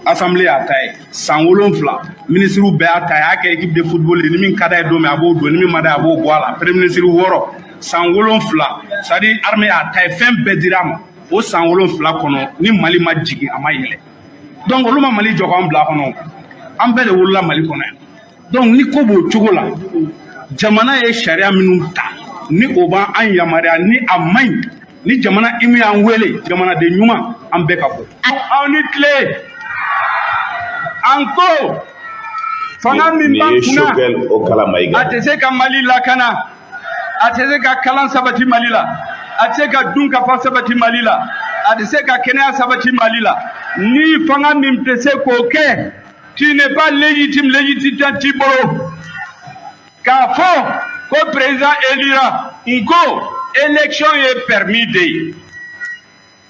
assemblée y'a ta ye san 7, minisiriw bɛɛ y'a ta ye, a y'a kɛ équipe de football ye. Ni min ka d'a ye don min, a b'o don, ni min ma d'a ye, a b'o bɔ a la. Premier ministre wɔɔrɔ san 7, c'est à dire armée y'a ta ye, fɛn bɛɛ dira a ma. O san 7 kɔnɔ, ni Mali ma jigin, a ma yɛlɛ. Donc olu ma Mali jɔ k'an bila kɔnɔ, an bɛɛ de wolola Mali kɔnɔ yan. Donc ni ko b'o cogo la, jamana ye sariya minnu ta ni o b'an yamaruya, ni a man ɲi, ni jamana imu y'an wele, jamanaden ɲuman, an bɛɛ ka bɔ. Aw ni tile. An ko fanga min b'an kunna, a tɛ se ka Mali lakana, a tɛ se ka kalan sabati Mali la, a tɛ se ka dunkafa sabati Mali la, a tɛ se ka kɛnɛya sabati Mali la. Ni fanga min tɛ se k'o kɛ, tu n'es pas légitime, légitimité t'i bolo. K'a fɔ ko président élira, n ko élection ye permis de ye.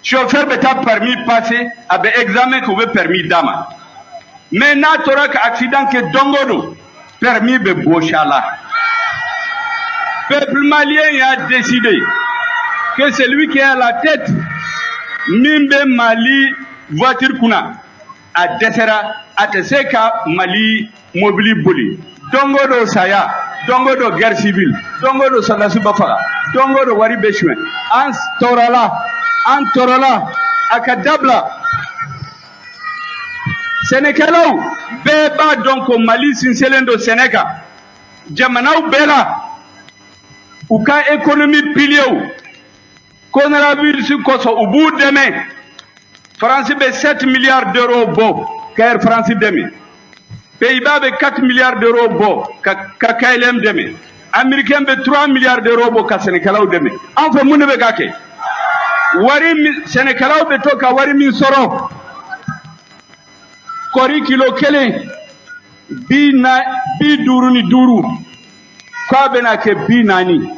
Chauffeur bɛ taa permis passer, a bɛ examen kɛ, u bɛ permis d'a ma. Mais n'a tora ka accident kɛ don o don, permis bɛ bɔsi a la. Peuple malien y'a décidé que celui qui est à la tête, min bɛ Mali voiture kunna, a dɛsɛra, a tɛ se ka Mali mobili boli. Don o don saya, don o don guerre civile, don o don sɔrɔdasi bɛ faga, don o don wari bɛ suɲɛ. An tɔɔrɔla, an tɔɔrɔla, a ka dabila. Sɛnɛkɛlaw bɛɛ b'a dɔn ko Mali sinsinlen don sɛnɛ kan. Jamanaw bɛɛ la, u ka économie piliers, coronavirus kosɔn, u b'u dɛmɛ. Faransi bɛ 7 milliards d'euros bɔ ka Air France dɛmɛ. Pays-Bas bɛ 4 milliards d'euros bɔ ka KLM dɛmɛ. Américain bɛ 3 milliards d'euros bɔ ka sɛnɛkɛlaw dɛmɛ. An fɛ, mun de bɛ ka kɛ? Wari min sɛnɛkɛlaw bɛ to ka wari min sɔrɔ, kɔri kilo kelen bi na 55, k'a bɛna kɛ 40.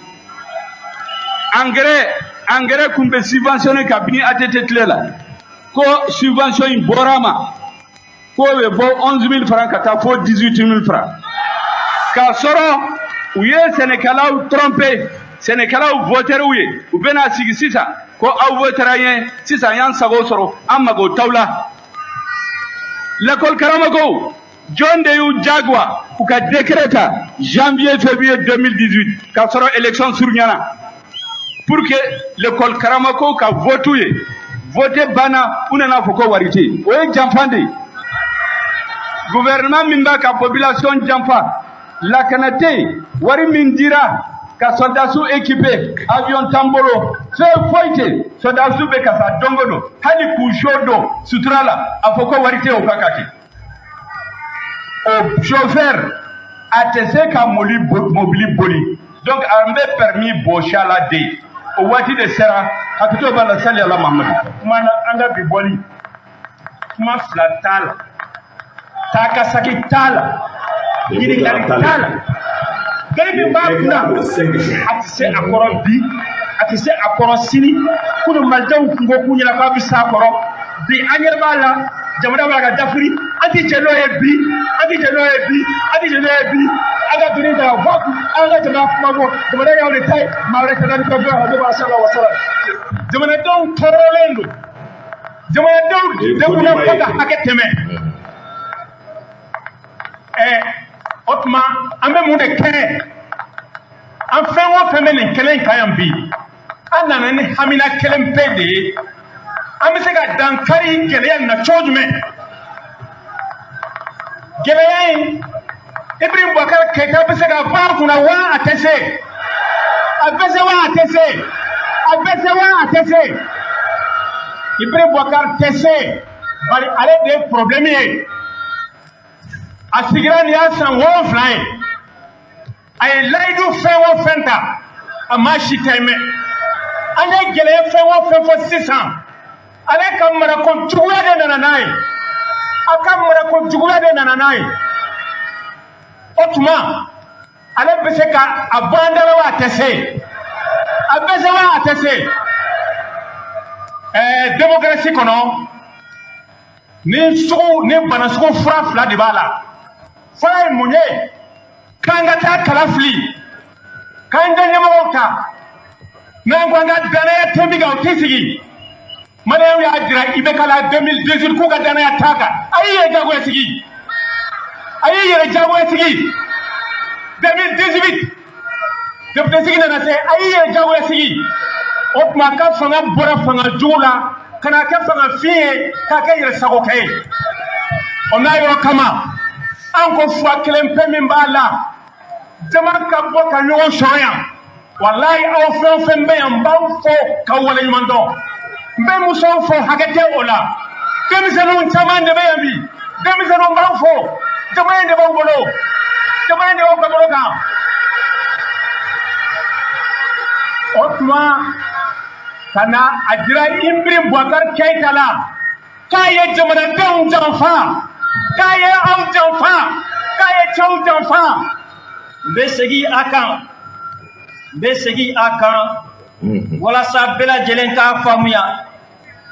Engrais kun bɛ subventionné kabini ATT tile la, ko subvention in bɔra a ma, k'o bɛ bɔ 11 000 francs ka taa fo 18 000 francs, k'a sɔrɔ u ye sɛnɛkɛlaw tromper. Sɛnɛkɛlaw voter u ye, u bɛna sigi sisan ko aw votera ye, sisan y'an sago sɔrɔ, an mago t'aw la. L'école karamɔgɔw, jɔn de y'u jagoya u ka décret ta janvier, février 2018, k'a sɔrɔ élection surunyana, pour que l'école karamɔgɔw ka vote ye? Vote banna, u nana fɔ ko wari tɛ yen. O ye janfa de ye. Gouvernement min b'a ka population janfa, lakana tɛ yen. Wari min dira ka soldats équipé, avion t'an bolo, fɛn foyi tɛ yen. Soldats bɛ ka sa don o don, hali k'u so don sutura la, a fɔ ko wari tɛ yen, o ka kɛ. O chauffeur, a tɛ se ka mobili boli, donc an bɛ permis bɔsi a la de. O waati de sera. Hakɛto b'a la. Sali ala Mahamadu. Kuma na, an ka bi bɔli, kuma fila t'a la, taa ka segin t'a la, ɲininkali t'a la. Gari min b'a kunna, a tɛ se a kɔrɔ bi, a tɛ se a kɔrɔ sini. Kunun malidenw kun ko k'u ɲɛna k'a bɛ s'a kɔrɔ. Bi an ɲɛ b'a la, jamana b'a ka dafiri. An ti jɛn n'o ye bi, an ti jɛn n'o ye bi, an ti jɛn n'o ye bi. An ka doni ta ka bɔ, an ka jamana kuma bɔ, jamana y'aw de ta ye, maa wɛrɛ tɛ taa ni ka bɔ a b'a sa la wasala. Jamanadenw tɔɔrɔlen don, jamanadenw degunna fo ka hakɛ tɛmɛ. O tuma an bɛ mun de kɛ? An fɛn o fɛn bɛ nin kɛnɛ in kan yan bi, an nana ni hamina kelen pe de ye: an bɛ se ka dankari gɛlɛya in na cogo jumɛn? Gɛlɛya in, Ibrahim Boubacar Keïta bɛ se ka bɔ a kunna wa a tɛ se? A bɛ se wa a tɛ se? A bɛ se wa a tɛ se? Ibrahim Boubacar tɛ se, bari ale de ye problème ye. A sigira nin y'a san 7 ye. A ye layidu fɛn o fɛn ta, a ma si tɛmɛ. An ye gɛlɛya fɛn o fɛn fɔ sisan, ale ka marako juguya de nana n'a ye, a ka marako juguya de nana n'a ye. O tuma ale bɛ se ka a bɔ an da la wa a tɛ se? A bɛ se wa a tɛ se? Démocratie kɔnɔ, ni sugu ni bana sugu fura fila de b'a la. Fɔlɔ ye mun ye? K'an ka taa kala fili, k'an ka ɲɛmɔgɔw ta. N'an ko an ka danaya tɛ min kan, o tɛ sigi. Maliyɛnw y'a jira IBK la 2018 k'u ka danaya t'a kan. A y'i yɛrɛ jagoya sigi, a y'i yɛrɛ jagoya sigi. 2018 député sigi nana se, a y'i yɛrɛ jagoya sigi. O tuma ka fanga bɔra fanga jugu la ka na kɛ fanga fin ye, k'a kɛ yɛrɛ sagokɛ ye. O n'a yɔrɔ kama, an ko fura kelen pe min b'a la, jama ka bɔ ka ɲɔgɔn sɔrɔ yan. Walayi, aw fɛn o fɛn bɛ yan, n b'aw fo k'aw waleɲuman dɔn. N bɛ musow fo, hakɛ tɛ o la. Denmisɛnninw caman de bɛ yan bi. Denmisɛnninw b'aw fo. Jama in de b'aw bolo, jama in de b'aw ka bolo kan. O tuma ka na a jira Ibrahim Boubacar Keïta la k'a ye jamanadenw janfa, k'a ye aw janfa, k'a ye cɛw janfa. N bɛ segin a kan, n bɛ segin a kan walasa bɛɛ lajɛlen k'a faamuya,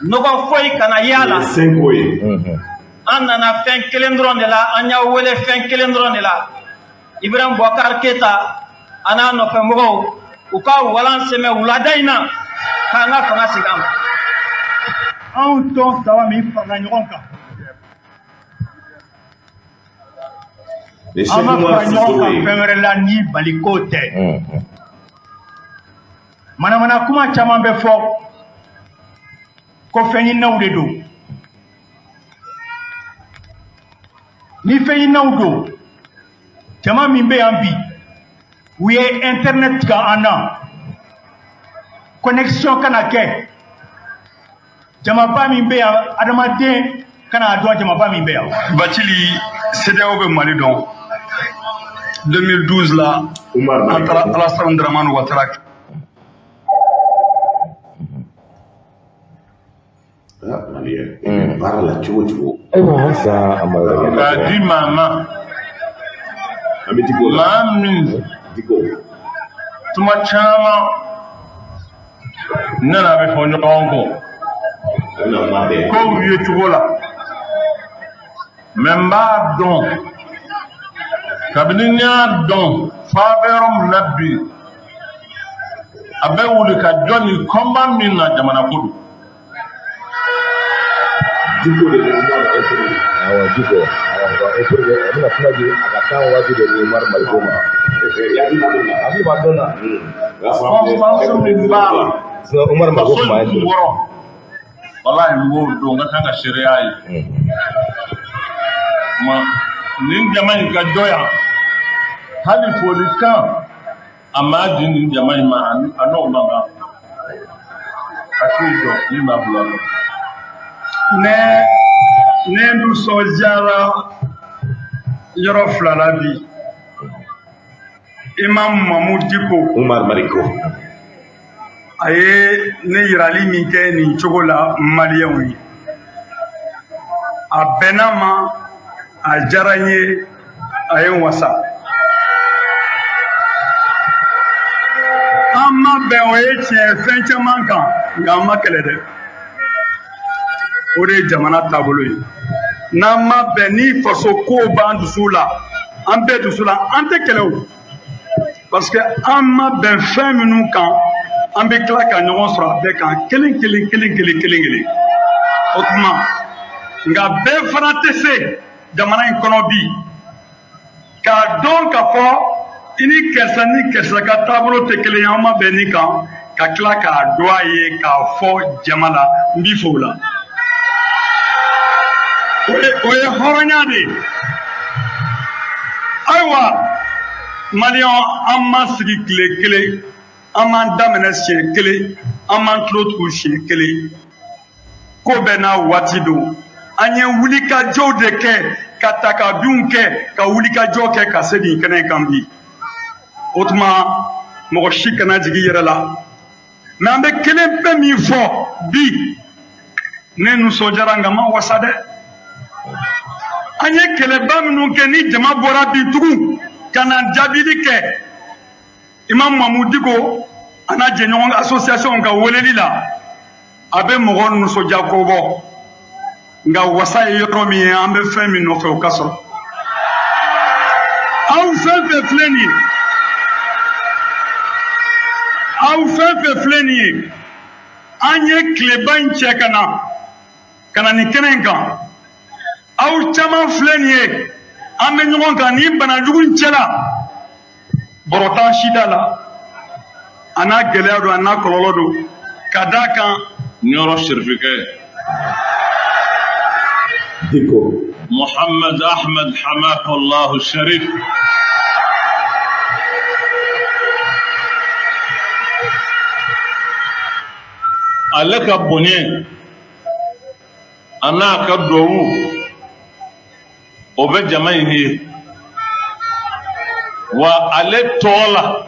nɔgɔ foyi kana ye a la. An nana fɛn kelen dɔrɔn de la, an y'aw wele fɛn kelen dɔrɔn de la. Ibrahim Boubacar Keita a n'a nɔfɛmɔgɔw, u ka walan sɛmɛ wulada in na k'an ka fanga segin an ma. Anw tɔn saba min farala ɲɔgɔn kan, an ma fara ɲɔgɔn kan fɛn wɛrɛ la ni Maliko tɛ. Manamana kuma caman bɛ fɔ ko fɛn ɲininaw de don. Ni fɛn ɲininaw don, jama min bɛ yan bi, u ye internet tigɛ an na, connexion kana kɛ. Jamaba min bɛ yan, adamaden kana dɔn jamaba min bɛ yan. Bacili, CEDEAO bɛ Mali dɔn. 2012 la, an taara Alassane Dramane Ouattara. Baara la cogo cogo. Ayiwa, halisa an b'a yɔrɔ K'a di maa ma. An bɛ Diko la. Maa min Diko. Tuma caman ne n'a bɛ fɔ ɲɔgɔn kɔ. A bɛna kuma bɛɛ. Kow ye cogo la. Mɛ n b'a dɔn, kabini n y'a dɔn f'a bɛ yɔrɔ min na bi, a bɛ wuli ka jɔ ni combat min na, jamana ko don. Diko de bɛ Umar interview. Awɔ, Diko, awɔ, et pour que a bɛna kuma di a ka kan waati de di Umar Mariko ma. Hakili b'a dɔn na. Hakili b'a dɔn na. O y'a sɔrɔ an Constance min b'a la. Sinon Umar Mariko Kaso kuma in kun kɔrɔ, walahi, n b'o dɔn, n ka kan ka seereya ye. Ma nin jama in ka jɔ yan, hali folikan a m'a di nin jama in ma, a n'o man kan. A k'i jɔ min b'a bolo a la. Ne nisɔndiyara yɔrɔ fila la bi. Imam Mahmoud Dicko, Umar Mariko. A ye ne yirali min kɛ nin cogo la maliyɛnw ye, a bɛnna ma, a diyara n ye, a ye n wasa. An ma bɛn, o ye tiɲɛ, fɛn caman kan, nka an ma kɛlɛ dɛ. O de ye jamana taabolo ye. N'an ma bɛn, ni faso ko b'an dusu la, an bɛɛ dusu la, an tɛ kɛlɛ o, parce que an ma bɛn fɛn minnu kan, an bɛ tila ka ɲɔgɔn sɔrɔ a bɛɛ kan kelen kelen kelen kelen kelen kelen. O tuma, nka bɛɛ fana tɛ se jamana in kɔnɔ bi k'a dɔn k'a fɔ i ni karisa ni karisa ka taabolo tɛ kelen ye, an ma bɛn nin kan, ka tila k'a dɔn a ye k'a fɔ jama la. N b'i fo o la. O ye hɔrɔnya de ye. Ayiwa, maliyɛnw, an ma sigi tile kelen, an m'an daminɛ siɲɛ kelen, an m'an tulo tugu siɲɛ kelen. Ko bɛɛ n'a waati don. An ye wulikajɔw de kɛ, ka takabinw kɛ, ka wulikajɔ kɛ ka se nin kɛnɛ kan bi. O tuma, mɔgɔ si kana jigin i yɛrɛ la. Mɛ an bɛ kelen pe min fɔ bi, ne nisɔndiyara, nka n ma wasa dɛ. An ye kɛlɛba minnu kɛ, ni jama bɔra bi tugun ka na jaabili kɛ Imam Mahmoud Dicko a n'a jɛɲɔgɔn association ka weleli la, a bɛ mɔgɔ nisɔndiya ko bɔ. Nka wasa ye yɔrɔ min ye, an bɛ fɛn min nɔfɛ, o ka sɔrɔ. Aw fɛn fɛn filɛ nin ye, aw fɛn fɛn filɛ nin ye, an ye tileba in cɛ ka na nin kɛnɛ in kan. Aw caman filɛ nin ye, an bɛ ɲɔgɔn kan nin banajugu in cɛ la. Bɔrɔ t'an si da la, a n'a gɛlɛya don, a n'a kɔlɔlɔ don, ka d'a kan. Ɲɔrɔ sirifikɛ. Diko. Muhammad Ahmed Hamahullahu Sharif. Ale ka bonya a n'a ka duwawu, o bɛ jama in ye wa. Ale tɔgɔ la,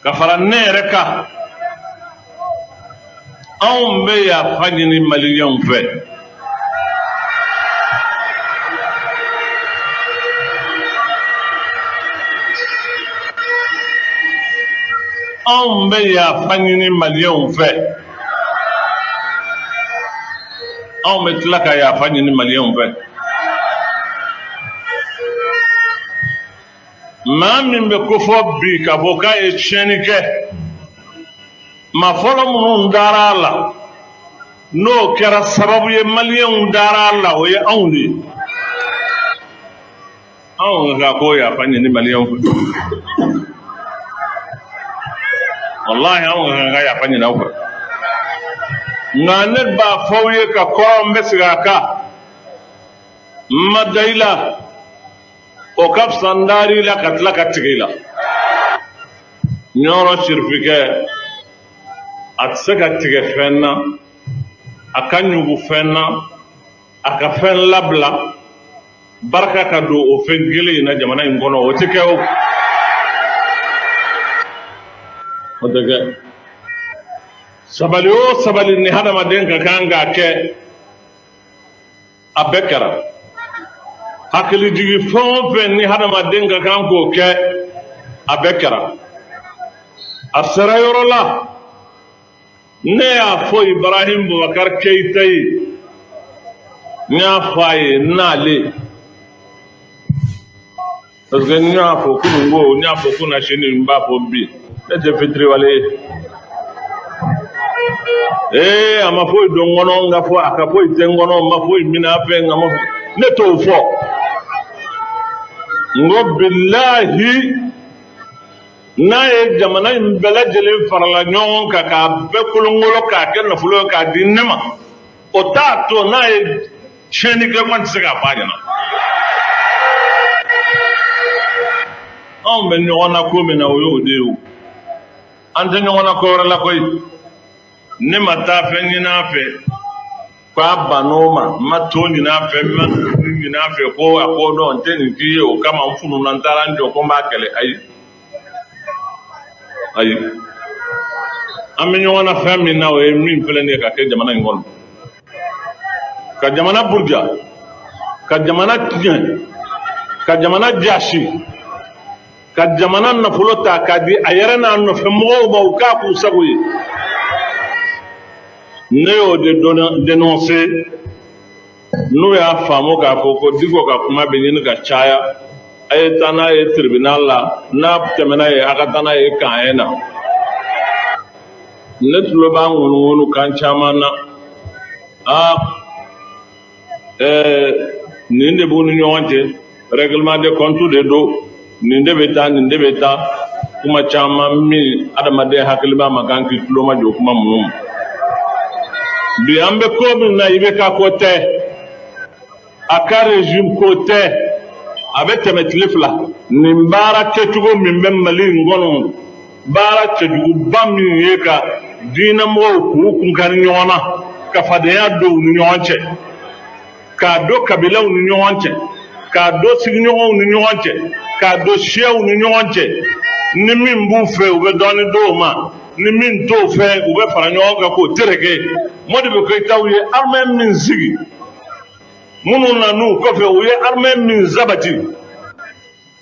ka fara ne yɛrɛ kan, anw bɛ yafa ɲini maliyɛnw fɛ. Anw bɛ yafa ɲini maliyɛnw fɛ. Anw bɛ tila ka yafa ɲini maliyɛnw fɛ. Maa min bɛ kofɔ bi k'a fɔ k'a ye tiɲɛni kɛ, maa fɔlɔ minnu dara a la, n'o kɛra sababu ye maliyɛnw dara a la, o ye anw de ye. Anw ka ko yafa ɲini maliyɛnw fɛ. Walahi, anw ka kan ka yafa ɲini aw fɛ. Nka ne b'a fɔ aw ye ka kɔrɔ, n bɛ segin a kan, n ma da i la, o ka fisa n dar'i la ka tila ka tigɛ i la. Ɲɔrɔ sirifikɛ, a tɛ se ka tigɛ fɛn na, a ka ɲugu fɛn na, a ka fɛn labila barika ka don o fɛn kelen in na jamana in kɔnɔ. O tɛ kɛ, o o tɛ kɛ. Sabali o sabali ni hadamaden ka kan k'a kɛ, a bɛɛ kɛra. Hakilijigi fɛn o fɛn ni hadamaden ka kan k'o kɛ, a bɛɛ kɛra. A sera yɔrɔ la, ne y'a fɔ Ibrahim Bubakar Keyita ye, n y'a fɔ a ye n'ale, parce que n y'a fɔ kununko, n y'a fɔ kunasini, n b'a fɔ bi, ne tɛ fitiriwale ye. Ee, a ma foyi don n kɔnɔ, n ka fɔ a ka foyi tɛ n kɔnɔ, n ma foyi minɛ a fɛ, n ka ma ne t'o fɔ. N ko bilahi, n'a ye jamana in bɛɛ lajɛlen farala ɲɔgɔn kan k'a bɛɛ kolonkolon k'a kɛ nafolo ye k'a di ne ma, o t'a to n'a ye tiɲɛni kɛ ko n tɛ se k'a fɔ a ɲɛna. Anw bɛ ɲɔgɔn na ko min na, o y'o de ye. O an tɛ ɲɔgɔn na ko wɛrɛ la koyi. Ne ma taa fɛn ɲini a fɛ k'a bann'o ma, n ma to ɲini a fɛ, n ma ɲini a fɛ ko a ko dɔn n tɛ nin k'i ye, o kama n fununa, n taara n jɔ ko n b'a kɛlɛ. Ayi, ayi, an bɛ ɲɔgɔn na fɛn min na, o ye min filɛ nin ye ka kɛ jamana in kɔnɔ, ka jamana buruja, ka jamana tiɲɛ, ka jamana jasi, ka jamana nafolo ta k'a di a yɛrɛ n'a nɔfɛ mɔgɔw ma, u k'a k'u sago ye. Ne y'o de dénoncer. N'u y'a faamu k'a fɔ ko Diko ka kuma bɛ ɲini ka caya, a ye taa n'a ye tribunal la. N'a tɛmɛna yen, a ka taa n'a ye camp na. Ne tulo b'a ŋunuŋunu kan caman na. Aa, nin de b'u ni ɲɔgɔn cɛ, règlement de compte de don, nin de bɛ taa, nin de bɛ taa, kuma caman min adamaden hakilima ma kan k'i tulo ma jɔ kuma minnu ma. Bi an bɛ ko min na, IBK ko tɛ, a ka régime ko tɛ, a bɛ tɛmɛ tile 2. Nin baara kɛcogo min bɛ Mali in kɔnɔ, baara cɛjuguba min ye ka diinɛmɔgɔw k'u kun kari ɲɔgɔn na, ka fadenya don u ni ɲɔgɔn cɛ, k'a don kabilaw ni ɲɔgɔn cɛ, k'a don sigiɲɔgɔnw ni ɲɔgɔn cɛ, k'a don siyaw ni ɲɔgɔn cɛ. Ni min b'u fɛ, u bɛ dɔɔnin d'o ma, ni min t'o fɛ, u bɛ fara ɲɔgɔn kan k'o tereke. Modibo Keyitaw ye armée min sigi, minnu nan'u kɔfɛ, u ye armée min sabati,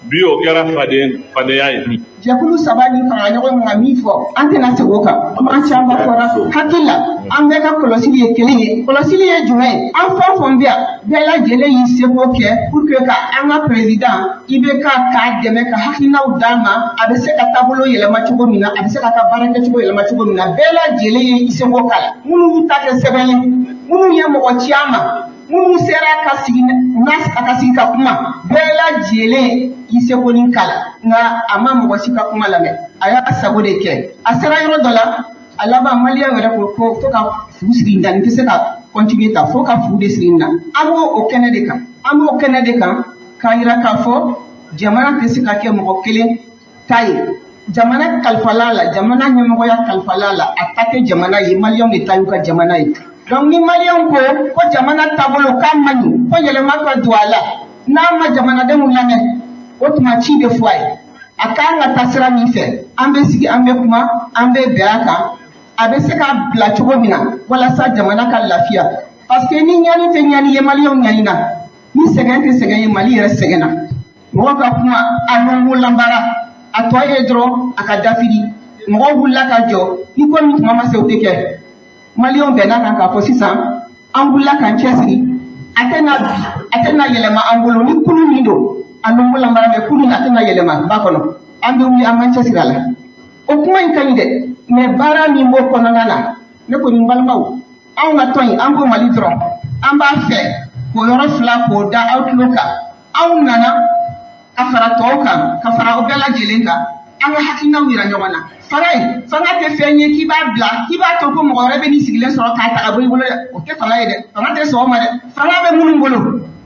bi o kɛra faden fadenya ye. Jɛkulu saba ni fara ɲɔgɔn kan min fɔ, an tɛna segin o kan. Kuma caman fɔra. Hakili la, an bɛɛ ka kɔlɔsili ye kelen ye. Kɔlɔsili ye jumɛn ye? An fɛn o fɛn bɛ yan, bɛɛ lajɛlen y'i seko kɛ pour que ka an ka président IBK k'a dɛmɛ, ka hakilinaw d'a ma, a bɛ se ka taabolo yɛlɛma cogo min na, a bɛ se k'a ka baara kɛcogo yɛlɛma cogo min na. Bɛɛ lajɛlen ye i seko k'a la. Minnu y'u ta kɛ sɛbɛn ye, minnu ye mɔgɔ ci a ma, minnu sera ka sigi n'a a ka sigi ka kuma, bɛɛ lajɛlen y'i seko ni k'a la. Nka a ma mɔgɔ si ka kuma lamɛn, a y'a sago de kɛ. A sera yɔrɔ dɔ la, a laban maliyɛn yɛrɛ ko ko fo ka fu siri nka nin tɛ se ka continuer ta, fo ka fu de siri na. An b'o o kɛnɛ de kan, an b'o kɛnɛ de kan k'a yira k'a fɔ jamana tɛ se ka kɛ mɔgɔ kelen ta ye. Jamana kalifala la, jamana ɲɛmɔgɔya kalifala la, a ta tɛ jamana ye, maliyɛnw de ta y'u ka jamana ye. Donc ni maliyɛnw ko ko jamana taabolo k'a man ɲi, ko yɛlɛma ka don a la, n'a ma jamanadenw lamɛn, o tuma ci bɛ fɔ a ye a kan ka taa sira min fɛ. An bɛ sigi, an bɛ kuma, an bɛ bɛn a kan, a bɛ se ka bila cogo min na walasa jamana ka lafiya. Parce que ni ɲani tɛ ɲani ye, maliyɛnw ɲanina. Ni sɛgɛn tɛ sɛgɛn ye, Mali yɛrɛ sɛgɛnna. Mɔgɔ ka kuma a longolanbara, a tɔ ye dɔrɔn a ka dafiri. Mɔgɔw wulila ka jɔ ni ko min tuma ma se, o tɛ kɛ. Maliyɛnw bɛnna kan k'a fɔ sisan An wulila k'an cɛsiri, a tɛna a tɛna yɛlɛma an bolo ni kulu min don, a n'an lamara mɛ kulu a tɛna yɛlɛma ba kɔnɔ. An bɛ wuli, an b'an cɛsiri a la. O kuma in ka ɲi dɛ, mɛ baara min b'o kɔnɔna na, ne kɔni n balimaw, anw ka tɔn in, an ko Mali dɔrɔn, an b'a fɛ k'o yɔrɔ fila k'o da aw tulo kan. Anw nana ka fara tɔw kan, ka fara aw bɛɛ lajɛlen kan, an ka hakilinaw yira ɲɔgɔn na. Fanga in, fanga tɛ fɛn ye k'i b'a bila, k'i b'a to ko mɔgɔ wɛrɛ bɛ n'i sigilen sɔrɔ k'a ta ka bɔ i bolo dɛ. O tɛ fanga ye dɛ, fanga tɛ sɔn o ma dɛ. Fanga bɛ minnu bolo,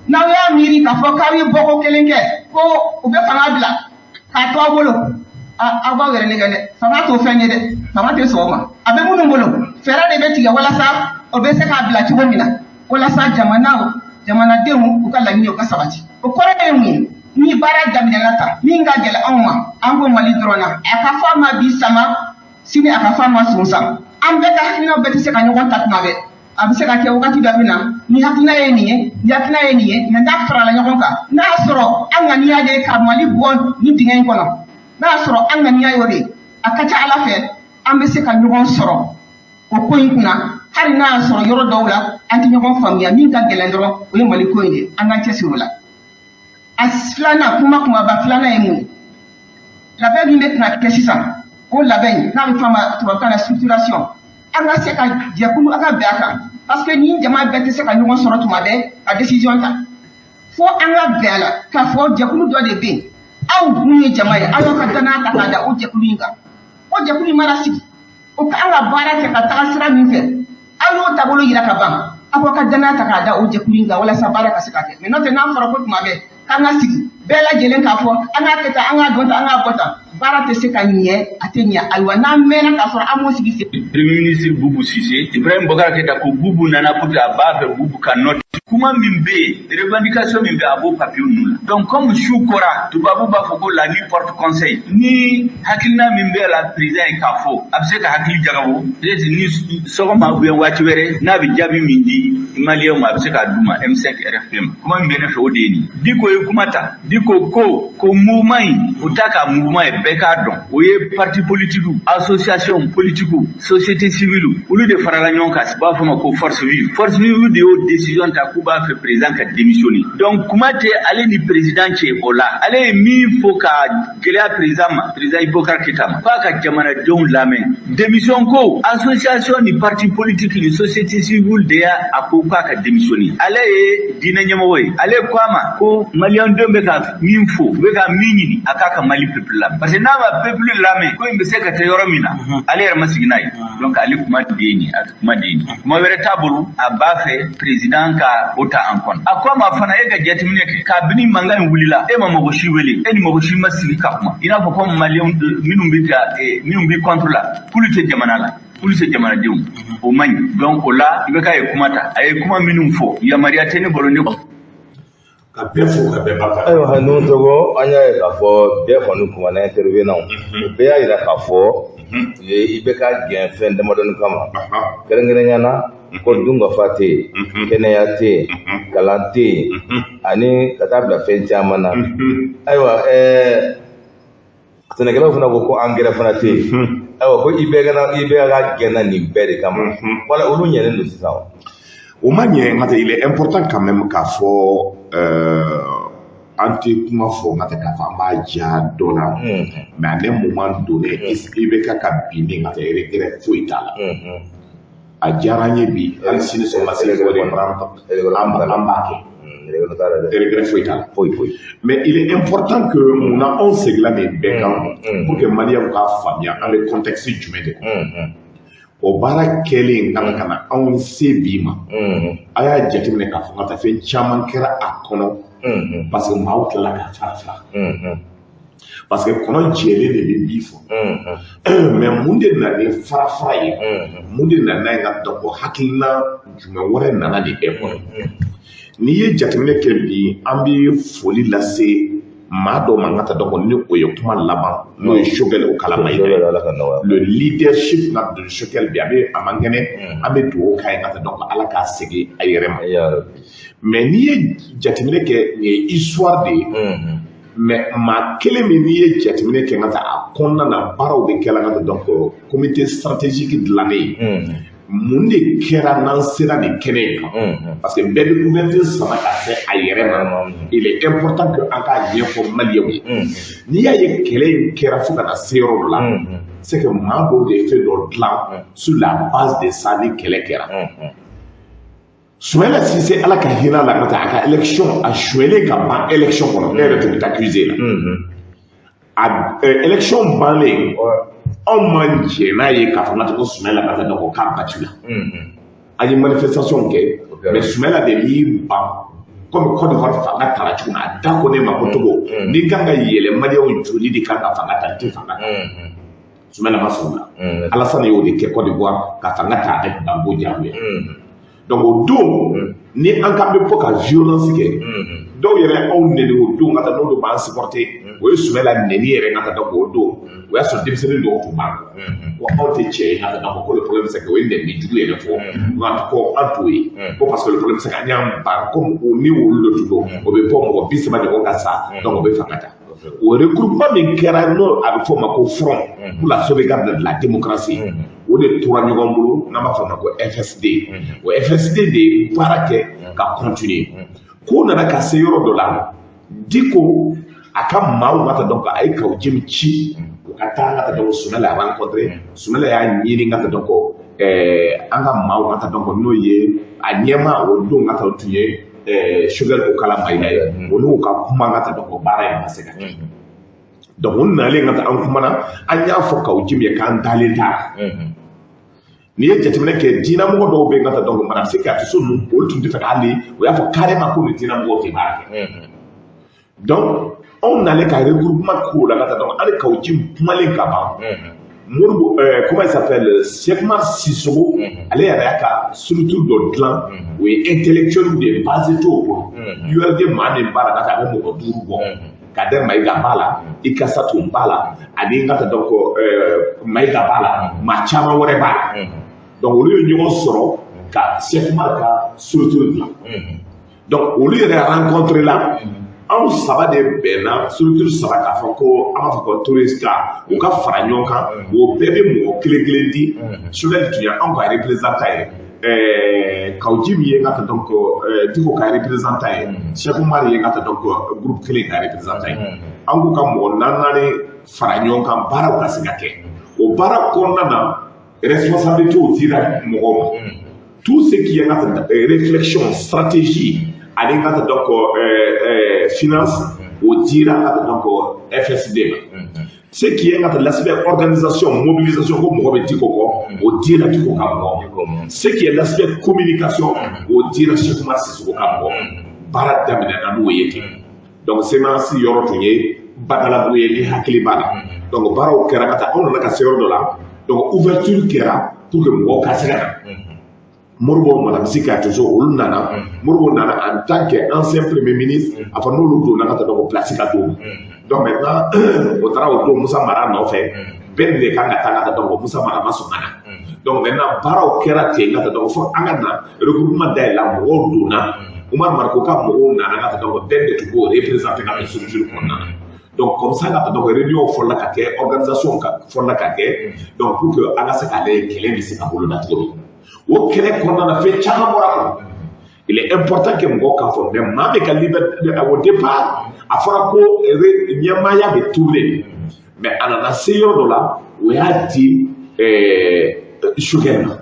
n'aw y'a miiri k'a fɔ k'aw ye bɔko kelen kɛ ko u bɛ fanga bila k'a to aw bolo, aw b'aw yɛrɛ nɛgɛ dɛ. Fanga t'o fɛn ye dɛ, fanga tɛ sɔn o ma. A bɛ minnu bolo, fɛɛrɛ de bɛ tigɛ walasa o bɛ se k'a bila cogo min na, walasa jamanaw, jamanadenw, u ka laɲini o ka sabati. O kɔrɔ ye mun ye? Ni baara daminɛna tan, min ka gɛlɛn anw ma, an ko Mali dɔrɔn na, a ka fɔ a ma bi sama sini, a ka fɔ a ma sunsan, an bɛɛ ka hakilinaw bɛɛ tɛ se ka ɲɔgɔn ta tuma bɛɛ. A bɛ se ka kɛ wagati dɔ bɛ na ni hakilina ye nin ye, ni hakilina ye nin ye, mɛ n'a farala ɲɔgɔn kan, n'a y'a sɔrɔ an ŋaniya de ye ka Mali bɔ nin dingɛ in kɔnɔ, n'a y'a sɔrɔ an ŋaniya y'o de ye, a ka ca Ala fɛ an bɛ se ka ɲɔgɔn sɔrɔ o ko in kunna, hali n'a y'a sɔrɔ yɔrɔ dɔw la an tɛ ɲɔgɔn faamuya. Min ka gɛlɛn dɔrɔn, o ye Mali ko in de ye. An k'an cɛsiri o la. A filanan, kuma kumaba filanan ye mun ye? Labɛn min bɛ tɛna kɛ sisan, o labɛn in n'a bɛ fɔ a ma tubabukan na structuration, an ka se ka jɛkulu, an ka bɛn a kan, parce que nin jama bɛɛ tɛ se ka ɲɔgɔn sɔrɔ tuma bɛɛ ka décision ta, fo an ka bɛn a la k'a fɔ jɛkulu dɔ de bɛ yen. Aw mun ye jama ye, aw y'aw ka danaya ta k'a da o jɛkulu in kan. O jɛkulu in mana sigi, o ka an ka baara kɛ ka taga sira min fɛ, aw y'o taabolo yira ka ban, aw k'aw ka danaya ta k'a da o jɛkulu in kan walasa baara ka se ka kɛ. Mɛ n'o tɛ, n'a fɔra ko tuma bɛɛ k'an ka sigi bɛɛ lajɛlen k'a fɔ an k'a kɛ tan, an k'a dɔn tan, an k'a bɔ tan, baara tɛ se ka ɲɛ, a tɛ ɲɛ. Ayiwa, n'an mɛnna k'a sɔrɔ an m'o sigi sen. Premier ministre Boubou Cissé, Ibrahim Boubacar Keïta ko Boubou nana pour que a b'a fɛ Boubou ka note kuma min bɛ yen, revendication min bɛ yen, a b'o papier ninnu la. Donc comme su kora, tubabu b'a fɔ ko la nuit porte conseil, ni hakilina min bɛ la président ye k'a fɔ, a bɛ se ka hakili jagabɔ, peut-être ni sɔgɔma ou bien waati wɛrɛ, n'a bɛ jaabi min di maliyɛnw ma, a bɛ se k'a d'u ma. M5 RFP ma, kuma min bɛ ne fɛ, o de ye nin. Diko ye kuma ta, Diko ko mouvement in, u ta ka mouvement ye, bɛɛ k'a dɔn, o ye parti politique, association politique, société civile, olu de farala ɲɔgɔn kan, u b'a fɔ ma ko force vive. Force vive de y'o décision ta k'u b'a fɛ président ka démissionner. Donc kuma tɛ ale ni président cɛ o la. Ale ye min fɔ ka gɛlɛya président ma, président Boubacar Keïta ma, k'a ka jamanadenw lamɛn. Démission ko, association ni parti politique ni société civile de y'a a ko k'a ka démissionner. Ale ye diinɛ ɲɛmɔgɔ ye, ale ko a ma ko maliyɛndenw bɛ ka min fɔ, u bɛ ka min ɲini, a k'a ka Mali peuple lamɛn, parce que n'a ma peuple lamɛn, ko in bɛ se ka taa yɔrɔ min na, ale yɛrɛ ma sigi n'a ye. Donc ale kuma de ye nin, a ka kuma de ye nin, kuma wɛrɛ t'a bolo. A b'a fɛ président ka o ta en compte. A ko a ma fana, e ka jateminɛ kɛ, kabini mankan in wulila, e ma mɔgɔ si wele, e ni mɔgɔ si ma sigi ka kuma, i n'a fɔ ko maliyɛnw minnu bɛ ka minnu bɛ contre la, k'olu tɛ jamana la, k'olu tɛ jamanadenw, o man ɲi. Donc o la, i bɛ k'a ye kuma ta, a ye kuma minnu fɔ, yamaruya tɛ ne bolo ne. Ka bɛɛ fo, ka bɛɛ barika. Ayiwa, ninnu tɔgɔ, an y'a ye k'a fɔ bɛɛ kɔni kumana intervenant, o bɛɛ y'a yira k'a fɔ i bɛ ka gɛn fɛn damadɔni kama, kɛrɛnkɛrɛnnenya na ko dunkafa tɛ yen, kɛnɛya tɛ yen, kalan tɛ yen, ani ka taa bila fɛn caman na. Ayiwa, sɛnɛkɛlaw fana ko ko angɛrɛ fana tɛ yen. Ayiwa, ko i bɛ ka gɛnna nin bɛɛ de kama. Wala olu ɲɛnen don sisan wa? O ma ɲɛ. N ka tɛ, il est important quand même k'a fɔ an tɛ kuma fɔ, n ka tɛ k'a fɔ an b'a ja dɔ la, mais à un moment donné, i bɛ ka bin ni ka tɛ, regret foyi t'a la. A diyara an ye bi, hali sini sɔgɔma sini o de an b'a kɛ, regret foyi t'a la. Foyi foyi. Mais il est important que munna anw seginna nin bɛɛ kan, pour que maliyɛnw k'a faamuya an bɛ contexte jumɛn de kɔnɔ. O baara kɛlen ka na anw se bi ma, a y'a jateminɛ k'a fɔ ka taa fɛn caman kɛra a kɔnɔ, parce que maaw tilala ka fara fara, parce que kɔnɔ jɛlen de bɛ bin fɔ. Mais mun de nana ni fara fara ye? Mun de nana n'a ye? Ka dɔn ko hakilina jumɛn wɛrɛ nana nin bɛɛ kɔnɔ. N'i ye jateminɛ kɛ bi, an bɛ foli lase maa dɔ ma, n ka taa dɔn ko ni o ye kuma laban, n'o ye Choguel Kokalla Maïga ye, le leadership na de Choguel. Bi a bɛ a man kɛnɛ, an bɛ dugawu k'a ye, ka taa dɔn ko Ala k'a segin a yɛrɛ ma. Mais n'i ye jateminɛ kɛ, nin ye histoire de ye. Mais maa kelen min, n'i ye jateminɛ kɛ, n ka taa a kɔnɔna na, baaraw bɛ kɛ la, n ka taa donc comité stratégique dilannen ye. Mun de kɛra n'an sera nin kɛnɛ in kan? Parce que bɛɛ bɛ couverture sama ka se a yɛrɛ ma. Il est important que an k'a ɲɛfɔ maliyɛnw ye. N'i y'a ye kɛlɛ in kɛra fo ka na se yɔrɔ dɔ la, c'est que maa dɔw de ye fɛn dɔ dilan sur la base de ça ni kɛlɛ kɛra. Soumaïla Cissé, Ala ka hinɛ la, ka taa a ka élection, a suɲɛlen ka ban élection kɔnɔ, ne yɛrɛ tun bɛ taa accusé la. A élection bannen, anw ma jɛn n'a ye k'a fɔ n ka ko Soumaïla ka taa dɔn k'a battu la. An ye manifestation kɛ, mais Soumaïla de y'i ban comme Côte d'Ivoire fanga tara cogo min, a da ko ne ma ko Togo, n'i kan ka yɛlɛ maliyɛnw joli de kan ka fanga ta, n tɛ fanga ta. Soumaïla ma sɔn o la. Alassane y'o de kɛ Côte d'Ivoire ka fanga ta avec Gbagbo diyagoya. Donc o don ni an k'an bɛ bɔ ka violence kɛ, dɔw yɛrɛ anw nɛni o don ka taa, n'olu b'an supporter, o ye Soumaïla nɛni yɛrɛ ka taa. Donc o don o y'a sɔrɔ denmisɛnnin dɔw tun b'an kɔ ko anw tɛ cɛ ye ka taa. Donc ko le problème, c'est que o ye nɛni jugu yɛrɛ fɔ, nka ko an t'o ye ko parce que le problème, c'est que an y'an ban comme o ni olu de tun don, o bɛ bɔ mɔgɔ 30 ɲɔgɔn ka sa, donc o bɛ fanga ta. O regroupement min kɛra, n'o a bɛ fɔ o ma ko Front pour la sauvegarde de la démocratie, o de tora ɲɔgɔn bolo, n'an b'a fɔ o ma ko FSD. O FSD de ye baara kɛ ka continuer. Ko nana ka se yɔrɔ dɔ la, Diko a ka maaw ka taa, donc a ye Kaou Djim ci u ka taa ka taa. Donc Soumaïla rencontré, Soumaïla y'a ɲini ka taa. Donc an ka maaw ka taa, donc n'o ye a ɲɛmaa o don ka taa, o tun ye Choguel Kokalla Maïga ye, olu ka kuma ka taa. Donc baara in ma se ka kɛ. Donc u nalen ka taa, an kumana, an y'a fɔ Kaou Djim ye k'an dalen t'a la. N'i ye jateminɛ kɛ, diinɛmɔgɔ dɔw bɛ yen ka taa, donc Madame Katiso ninnu, olu tun tɛ fɛ k'ale, o y'a fɔ carrément ko ni diinɛmɔgɔw tɛ baara kɛ. Donc anw nalen ka regroupement k'o la ka taa, donc hali Kaou Djim kumalen ka ban, Modibo, comment il s'appelle, Cheikh Oumar Sissoko, ale yɛrɛ y'a ka structure dɔ dilan, o ye intellectuel de ye, base t'o bolo. URD maa min b'a la ka taa, a bɛ mɔgɔ duuru bɔ. Kader Maïga b'a la, Ikassa tun b'a la, ani n ka taa, donc Maïga b'a la, maa caman wɛrɛ b'a la. Donc olu ye ɲɔgɔn sɔrɔ ka Cheikh Oumar ka structure dilan. Donc olu yɛrɛ rencontré la, anw saba de bɛnna, structure saba, k'a fɔ ko an b'a fɔ ko touriste u ka fara ɲɔgɔn kan, o bɛɛ bɛ mɔgɔ kelen kelen di. Choguel tun ye anw ka représentant ye, Kaou Djim ye ka taa, donc Diko ka représentant ye, Cheikh Oumar ye ka taa, donc groupe kelen ka représentant ye. An k'u ka mɔgɔ naani naani fara ɲɔgɔn kan, baaraw ka se ka kɛ. O baara kɔnɔna na, responsabilité dira mɔgɔw ma. Tout ce qui est réflexion, stratégie ani ka donc finance, o dira ka donc FSD ma. Ce qui est l'aspect organisation, mobilisation, ko mɔgɔ bɛ Diko kɔ, o dira Diko ka mɔgɔ ma. Ce qui est l'aspect communication, o dira Cheikh Oumar Sissoko ka mɔgɔ ma. Baara daminɛna n'o ye ten. Donc CMAS yɔrɔ tun ye Badalabugu ye, ni hakili b'a la. Donc baaraw kɛra ka taa, anw nana ka se yɔrɔ dɔ la, donc ouverture kɛra pour que mɔgɔw ka se ka na. Modibo, Madame Sy Katiso, olu nana. Modibo nana en tant que ancien premier ministre, a fɔ n'olu donna ka taa, donc place ka d'u ma. Donc maintenant o taara o don Musa Mara nɔfɛ, bɛɛ de kan ka taa ka taa. Donc Musa Mara ma sɔn ka na. Donc maintenant baaraw kɛra ten ka taa, donc fo an ka na regroupement dayɛlɛ, mɔgɔw donna. Oumar Mariko ka mɔgɔw nana ka taa, donc bɛɛ de tun b'o représenter ka taa structure kɔnɔna na. Donc comme ça ka taa, donc réunion fɔlɔla ka kɛ, organisation ka fɔlɔla ka kɛ, donc pour que an ka se k'ale kɛlɛ bɛ se ka boloda cogo min. O kɛlɛ kɔnɔna na, fɛn caman bɔra kɔnɔ. Il est important que mɔgɔw k'a fɔ, mais maa min ka liberté, au départ a fɔra ko ɲɛmaaya bɛ tourner, mais a nana se yɔrɔ dɔ la, o y'a di Choguel ma.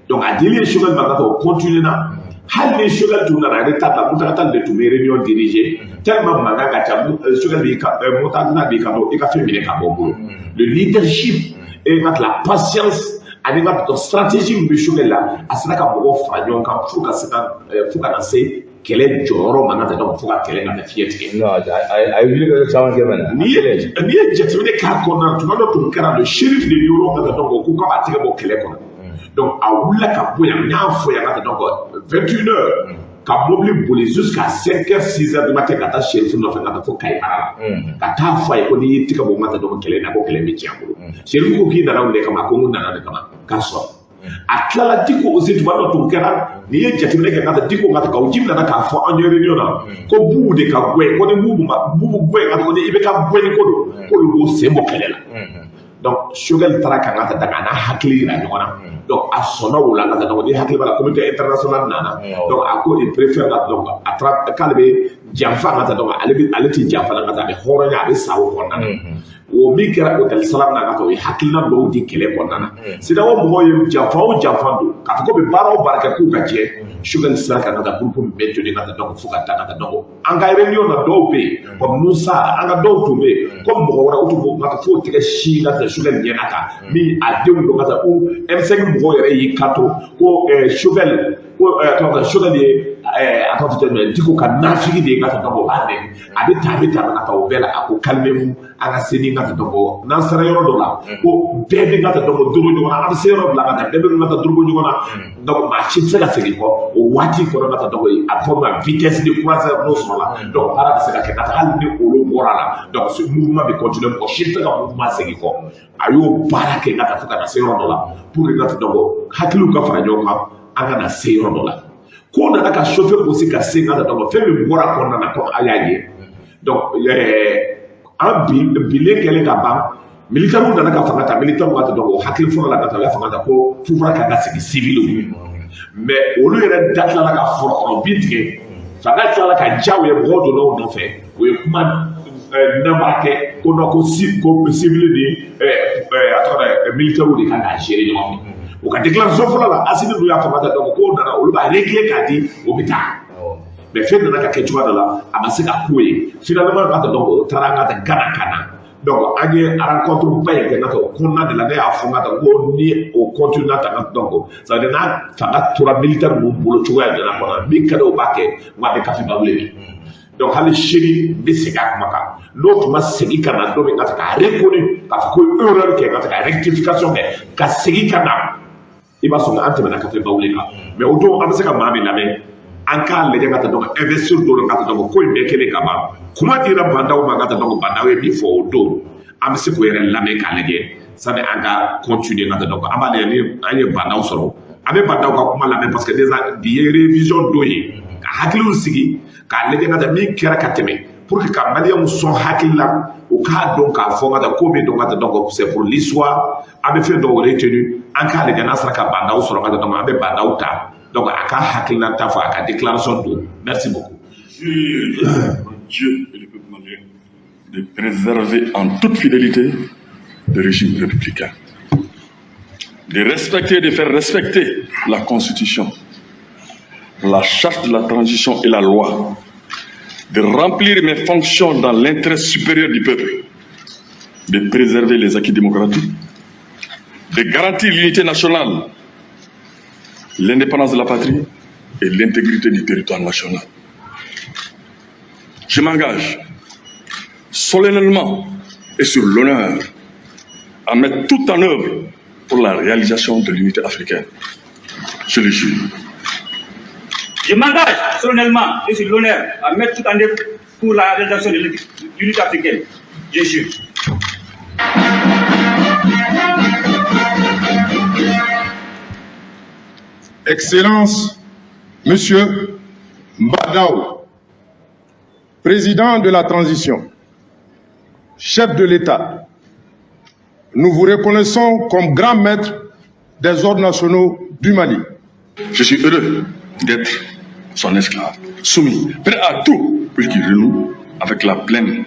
Donc a dili ye Choguel ma ka taa, o continuer na. Hali ni Choguel tun nana retard la, Mountaga Tall de tun bɛ réunion diriger, tellement mankan ka ca, Choguel b'i ka, Mountaga b'i ka dɔn i ka fɛn minɛ ka bɔ bolo. Le leadership et la patience ani ka stratégie min bɛ Choguel la, a sera ka mɔgɔw fara ɲɔgɔn kan fo ka se ka fo ka na se kɛlɛ jɔyɔrɔ ma, ka taa fo ka kɛlɛ ka fiɲɛ tigɛ. Non, a ye wuli ka caman kɛ mɛnɛ. N'i ye jateminɛ k'a kɔnɔna na, tuma dɔ tun kɛra le shérif de Nioro ka taa, donc ko k'a b'a tɛgɛ bɔ kɛlɛ kɔnɔ. Donc a wulila ka bɔ yan, n y'a fɔ yan ka taa, donc 21 heures ka mobili boli jusqu'à 5 heures, 6 heures du matin ka taa shérif nɔfɛ ka taa fo Kayi mara la, ka taa fɔ a ye ko n'i y'i tɛgɛ bɔ ka taa, donc kɛlɛ na, ko kɛlɛ bɛ tiɲɛ a bolo. Shérif ko k'i nana mun de kama? Ko n nana de kama k'a sɔrɔ a tilala. Diko aussi, tuma dɔ tun kɛra, n'i ye jateminɛ kɛ ka taa Diko ka taa, Kaou Djim nana k'a fɔ an ye réunion na ko Boubou de ka gɛn, ko ni Boubou ma Boubou gɛn ka taa, ko ni i bɛ ka gɛn ko don, k'olu b'o sen bɔ kɛlɛ la. Donc Choguel taara ka n ka taa a n'a hakili yira ɲɔgɔn na. Donc a sɔnna o la ka taa. Donc ni hakili b'a la, communauté internationale nana. Donc a ko il préfère ka, donc a taara k'ale bɛ janfa ka taa. Donc ale bɛ, ale tɛ janfa la ka taa, a bɛ hɔrɔnya, a bɛ sa o kɔnɔna na. O min kɛra hôtel Salam na ka taa, o ye hakilina dɔw di kɛlɛ kɔnɔna na. CEDEAO mɔgɔw ye janfa o janfa don k'a fɔ ko bɛ baara o baara kɛ k'u ka jɛ. Choguel sera ka taa groupe min bɛɛ joli ka taa. Donc fo ka taa ka taa, donc an ka réunion na, dɔw bɛ yen comme Musa, an ka dɔw tun bɛ yen comme mɔgɔ wɛrɛ, o tun b'o ka taa fo tigɛ si ka taa Choguel ɲɛna kan min a denw don ka taa ko M5 mɔgɔw yɛrɛ y'i kanto ko Choguel ko tɔgɔ Choguel ye a tɔgɔ tɛ Dicko ka nafigi de ye ka taa. Donc o b'a nɛni, a bɛ taa, a bɛ taa ka taa o bɛɛ la. A ko calmez-vous, an ka se ni ka taa. Donc n'an sera yɔrɔ dɔ la ko bɛɛ bɛ ka taa, donc dorogo ɲɔgɔn na, an bɛ se yɔrɔ dɔ la ka taa, bɛɛ bɛ ka taa dorogo ɲɔgɔn na. Donc maa si tɛ se ka segin kɔ o waati kɔnɔ ka taa. Donc a bɛ fɔ ma vitesse de croisière, n'o sɔrɔla, donc baara bɛ se ka kɛ ka taa. Hali ni olu bɔra la, donc ce mouvement bɛ continuer, mɔgɔ si tɛ se ka mouvement segin kɔ. A y'o baara kɛ ka taa fo ka na se yɔrɔ dɔ la pour que ka taa, donc hakiliw ka fara ɲɔgɔn kan, an ka na se yɔrɔ dɔ la. Ko nana ka chauffer aussi ka se ka taa. Donc fɛn min bɔra kɔnɔna na, comme a y'a ye, donc an bilen kɛlen ka ban, militaires nana ka fanga ta. Militaires ka taa, donc o hakili fɔlɔ la ka taa, u ye fanga ta ko pouvoir ka ka sigi civil, mais olu yɛrɛ da tilala ka fɔrɔkɔrɔ bin tigɛ, fanga tilala ka ja u ye, mɔgɔw donna u nɔfɛ, u ye kuma namara kɛ ko non, ko si ko civil ni a tɔgɔ dɛ militaires de kan ka gérer ɲɔgɔn fɛ. U ka déclaration fɔlɔ la, Assimi ninnu y'a fanga ta, donc k'o nana olu b'a régler k'a di, o bɛ taa. Mais fɛn nana ka kɛ cogoya dɔ la, a ma se ka k'o ye finalement ka taa. Donc o taara an ka taa Gana ka na. Donc an ye rencontre ba in kɛ ka taa o kɔnɔna de la. Ne y'a fɔ n ka taa ko ni o continue ta ka, donc ça veut dire n'a fanga tora militaire ninnu bolo cogoya jumɛn na kɔnɔ, min ka di o b'a kɛ, n ko a bɛ kafe ba wele. Donc hali sini n bɛ segin a kuma kan, n'o tun ma segin ka na don min ka taa k'a reconnu k'a fɔ ko erreur kɛ, ka taa ka rectification kɛ ka segin ka na, i b'a sɔrɔ an tɛmɛna kafe ba wele kan. Mais o don an bɛ se ka maa min lamɛn, an k'a lajɛ ka taa, donc investir don ka taa, donc ko in bɛɛ kɛlen ka ban, kuma dira Bah N'Daw ma ka taa. Donc Bah N'Daw ye min fɔ o don, an bɛ se k'o yɛrɛ lamɛn k'a lajɛ sani an ka continuer ka taa. Donc an b'a lajɛ ni an ye Bah N'Daw sɔrɔ, an bɛ Bah N'Daw ka kuma lamɛn, parce que déjà bi ye révision don ye ka hakiliw sigi k'a lajɛ ka taa min kɛra ka tɛmɛ, pour que ka maliyɛnw sɔn hakili la, u k'a dɔn k'a fɔ ka taa ko min dɔn ka taa. Donc c'est pour l'histoire, an bɛ fɛn dɔw retenu, an k'a lajɛ n'a sera ka Bah N'Daw sɔrɔ ka taa. Donc an bɛ Bah N'Daw ta, donc a ka hakilina ta fɔ, a ka déclaration don. Merci beaucoup. Dieu et le peuple malien de préserver en toute fidélité le régime républicain, de respecter et de faire respecter la Constitution, la charte de la transition et la loi, de remplir mes fonctions dans l'intérêt supérieur du peuple, de préserver les acquis démocratiques, de garantir l'unité nationale, l'indépendance de la patrie et l'intégrité du territoire national. Je m'engage solennellement et sur l'honneur à mettre tout en œuvre pour la réalisation de l'unité africaine. Je le jure. Je m'engage solennellement et sur l'honneur à mettre tout en œuvre pour la réalisation de l'unité africaine. Je jure. Excellence, Monsieur Bah N'Daw, Président de la transition, chef de l'État, nous vous reconnaissons comme grand maître des ordres nationaux du Mali. Je suis heureux d'être son esclave, soumis, prêt à tout pour qu'il renoue avec la pleine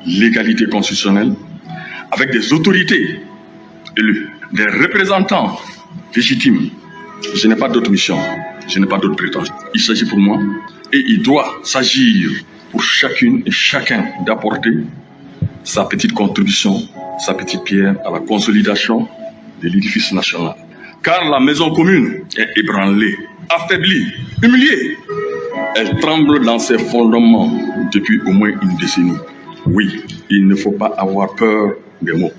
légalité constitutionnelle, avec des autorités élues, des représentants légitimes. Je n'ai pas d'autre mission, je n'ai pas d'autre prétention. Il s'agit pour moi, et il doit s'agir pour chacune et chacun d'apporter sa petite contribution, sa petite pierre à la consolidation de l'édifice national. Car la maison commune est ébranlée, affaiblie, humiliée. Elle tremble dans ses fondements depuis au moins une décennie. Oui, il ne faut pas avoir peur des mots.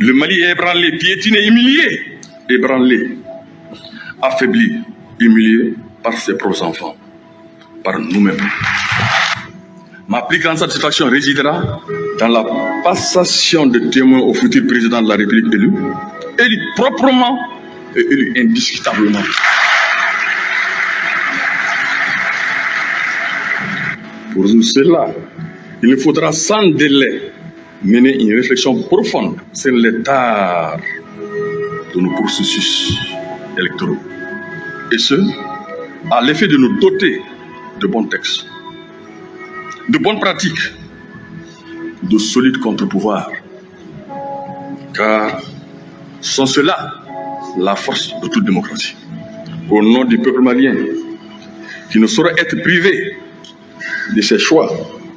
Le Mali est ébranlé, piétiné, humilié, ébranlé, affaibli, humilié par ses propres enfants, par nous-mêmes. Ma plus grande satisfaction résidera dans la passation de témoins au futur président de la République élu, élu proprement et élu indiscutablement. Pour cela, il nous faudra sans délai Mener une réflexion profonde sur l'état de nos processus électoraux. Et ce, à l'effet de nous doter de bons textes, de bonnes pratiques, de solides contre-pouvoirs. Car sans cela, la force de toute démocratie. Au nom du peuple malien, qui ne saurait être privé de ses choix,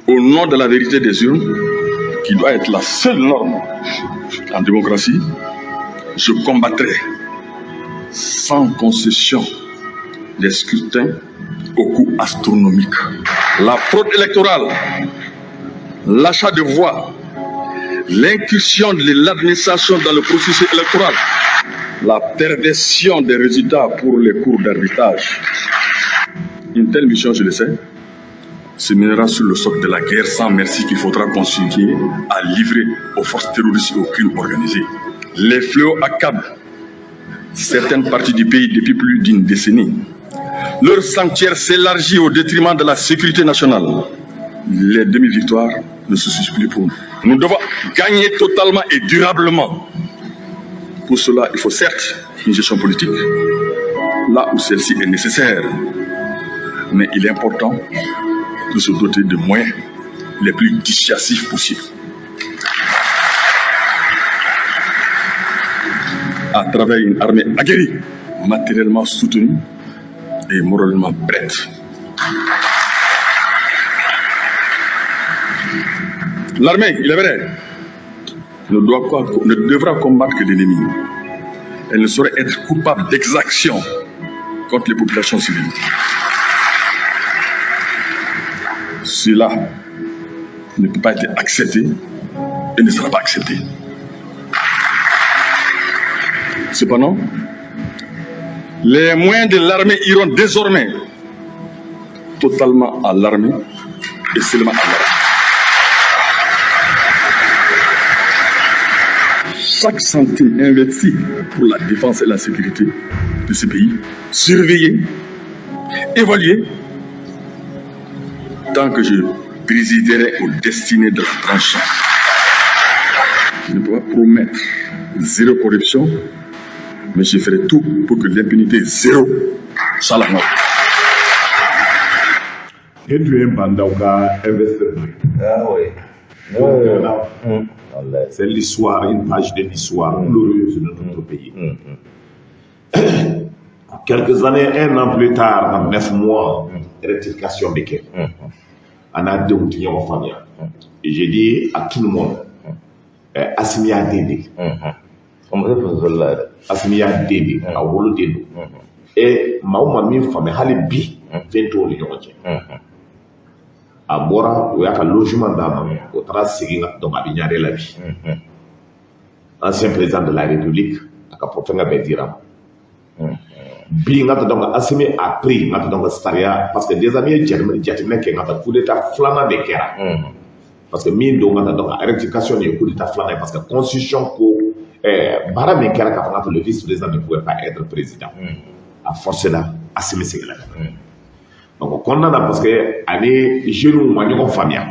au nom de la vérité des urnes, qui doit être la seule norme en démocratie, je combattrai sans concession les scrutins au coût astronomique. La fraude électorale, l'achat de voix, l'incursion de l'administration dans le processus électoral, la perversion des résultats pour les cours d'arbitrage. Une telle mission, je le sais, se mènera sur le socle de la guerre sans merci qu'il faudra continuer à livrer aux forces terroristes et aux crimes organisés. Les fléaux accablent certaines parties du pays depuis plus d'une décennie. Leur sanctuaire s'élargit au détriment de la sécurité nationale. Les demi-victoires ne se suffisent plus pour nous. Nous devons gagner totalement et durablement. Pour cela, il faut certes une gestion politique, là où celle-ci est nécessaire. Mais il est important de se doter de moyens les plus dissuasifs possibles. À travers une armée aguerrie, matériellement soutenue et moralement prête. L'armée, il est vrai, ne devra combattre que l'ennemi. Elle ne saurait être coupable d'exactions contre les populations civiles. Cela ne peut pas être accepté et ne sera pas accepté. Cependant, les moyens de l'armée iront désormais totalement à l'armée et seulement à l'armée. Chaque centime investi pour la défense et la sécurité de ce pays, surveillé, évalué, tant que je présiderai aux destinées de la transition. Je ne peux pas promettre zéro corruption, mais je ferai tout pour que l'impunité zéro soit la norme. Et tu es un Bandauka investisseur. Ah oui. C'est l'histoire, une page de l'histoire glorieuse de notre pays. Quelques années, un an plus tard, 9 mois, rectification de quai. On a deux outils en famille. Et j'ai dit à tout le monde, Assimi a dédé. Assimi a dédé, a wolo dédé. Et ma mi famille, hali bi, 20 ans, a bɔra o y'a ka logement d'a ma o taara segin donc a bɛ ɲare la bi ancien président de la République a ka fɛn ka bɛɛ dira ma bi n ka donc Assimi a pris n ka donc sariya parce que déjà n'i ye jateminɛ kɛ n ka coup d'état filanan de kɛra parce que min don n ka donc rectification de ye coup d'état filanan ye parce que constitution ko baara min kɛra k'a fɔ n ka le vice président ne pouvait pas être président a forcé la Assimi seginna ka donc kɔnɔna na parce que ani jeunes ma ɲɔgɔn faamuya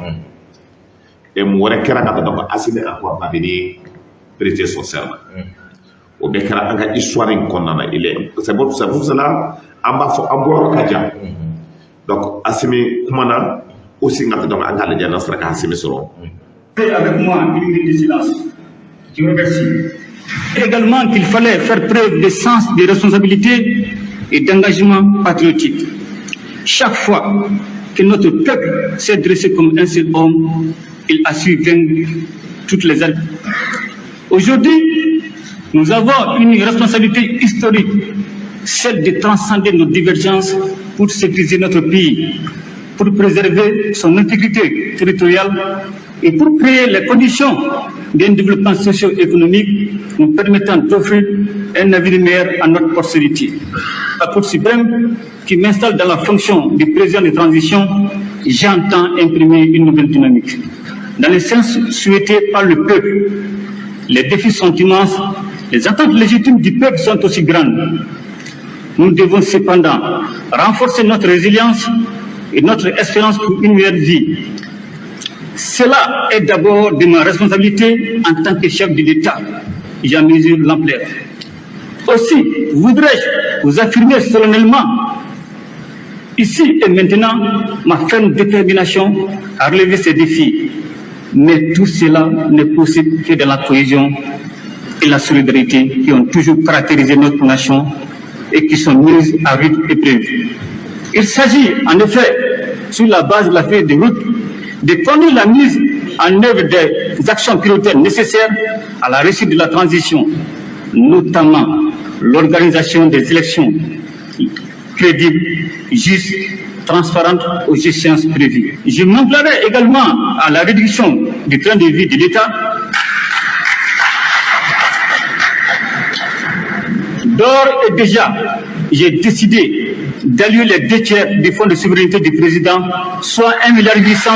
et mun wɛrɛ kɛra ka taa donc Assimi encore va venir prêter son serment o bɛɛ kɛra an ka histoire in kɔnɔna na il est c'est pour cela an b'a fɔ an bɔyɔrɔ ka jan donc Assimi kumana aussi n ka taa donc an k'a lajɛ n'an sera ka Assimi sɔrɔ. Avec moi une minute de silence. Je vous remercie. Également qu'il fallait faire preuve de sens de responsabilité et d'engagement patriotique. Chaque fois que notre peuple s'est dressé comme un seul homme, il a su vaincre toutes les armes. Aujourd'hui, nous avons une responsabilité historique, celle de transcender nos divergences pour sécuriser notre pays, pour préserver son intégrité territoriale et pour créer les conditions d'un développement socio-économique nous permettant d'offrir un avenir meilleur à notre postérité. La Cour suprême, qui m'installe dans la fonction du président de transition, j'entends imprimer une nouvelle dynamique. Dans le sens souhaité par le peuple, les défis sont immenses, les attentes légitimes du peuple sont aussi grandes. Nous devons cependant renforcer notre résilience et notre espérance pour une meilleure vie. Cela est d'abord de ma responsabilité en tant que chef de l'État. J'en mesure l'ampleur. Aussi, voudrais-je vous affirmer solennellement, ici et maintenant, ma ferme détermination à relever ces défis. Mais tout cela n'est possible que dans la cohésion et la solidarité qui ont toujours caractérisé notre nation et qui sont mises à rude épreuve. Il s'agit en effet, sur la base de la feuille de route, de conduire la mise en œuvre des actions prioritaires nécessaires à la réussite de la transition, notamment l'organisation des élections crédibles, justes, transparentes aux échéances prévues. Je m'emploierai également à la réduction du train de vie de l'État. D'ores et déjà, j'ai décidé d'allouer les 2 tiers du fonds de souveraineté du président, soit 1 milliard 800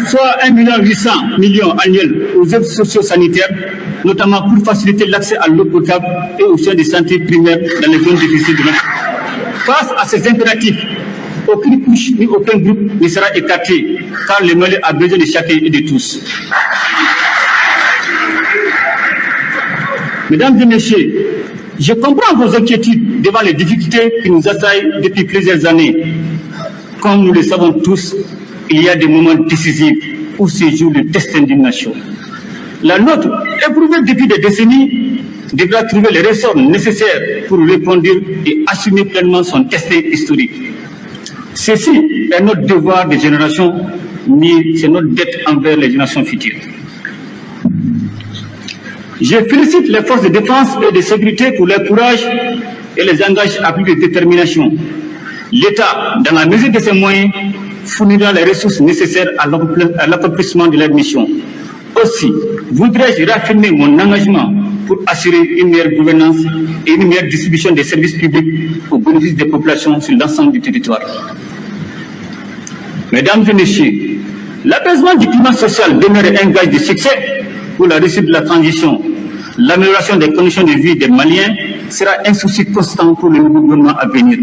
soit 1 milliard 800 millions annuels aux œuvres socio-sanitaires, notamment pour faciliter l'accès à l'eau potable et aux soins de santé primaires dans les zones difficiles de notre. Face à ces impératifs, aucune couche ni aucun groupe ne sera écarté, car le Mali a besoin de chacun et de tous. Mesdames et messieurs, je comprends vos inquiétudes devant les difficultés qui nous assaillent depuis plusieurs années. Comme nous le savons tous, il y a des moments décisifs où se joue le destin d'une nation. La nôtre, éprouvée depuis des décennies, devra trouver les ressorts nécessaires pour répondre et assumer pleinement son destin historique. Ceci est notre devoir de génération, mais c'est notre dette envers les générations futures. Je félicite les forces de défense et de sécurité pour leur courage et les engage à plus de détermination. L'État, dans la mesure de ses moyens, fournira les ressources nécessaires à l'accomplissement de leur mission. Aussi, voudrais-je réaffirmer mon engagement pour assurer une meilleure gouvernance et une meilleure distribution des services publics au bénéfice des populations sur l'ensemble du territoire. Mesdames et messieurs, l'apaisement du climat social demeure un gage de succès pour la réussite de la transition. L'amélioration des conditions de vie des Maliens sera un souci constant pour le nouveau gouvernement à venir.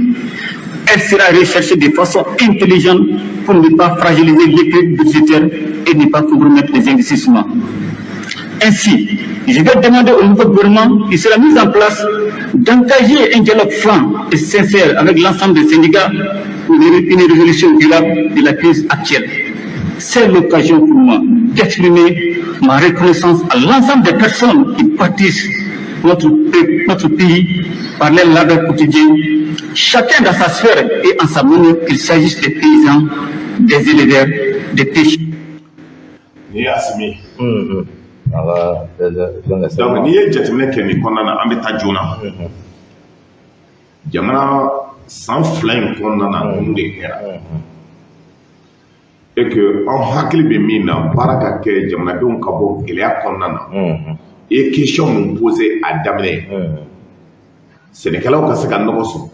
Elle sera recherchée de façon intelligente pour ne pas fragiliser l'équilibre budgétaire et ne pas compromettre les investissements. Ainsi, je vais demander au nouveau gouvernement qui sera mis en place d'engager un dialogue franc et sincère avec l'ensemble des syndicats pour une résolution durable de la crise actuelle. C'est l'occasion pour moi d'exprimer ma reconnaissance à l'ensemble des personnes qui bâtissent notre pays par leur labeur quotidien, chacun dans sa sphère et en sa manière, qu'il s'agisse des paysans, des éleveurs, des pêcheurs. Ni Assimi. Donc n'i ye jateminɛ kɛ nin kɔnɔna na, an bɛ taa joona. Jamana san 2 in kɔnɔna na, ninnu de kɛra et que an hakili bɛ min na, baara ka kɛ, jamanadenw ka bɔ gɛlɛya kɔnɔna na. I ye question mun posé a daminɛ? Sɛnɛkɛlaw ka se ka nɔgɔ sɔrɔ,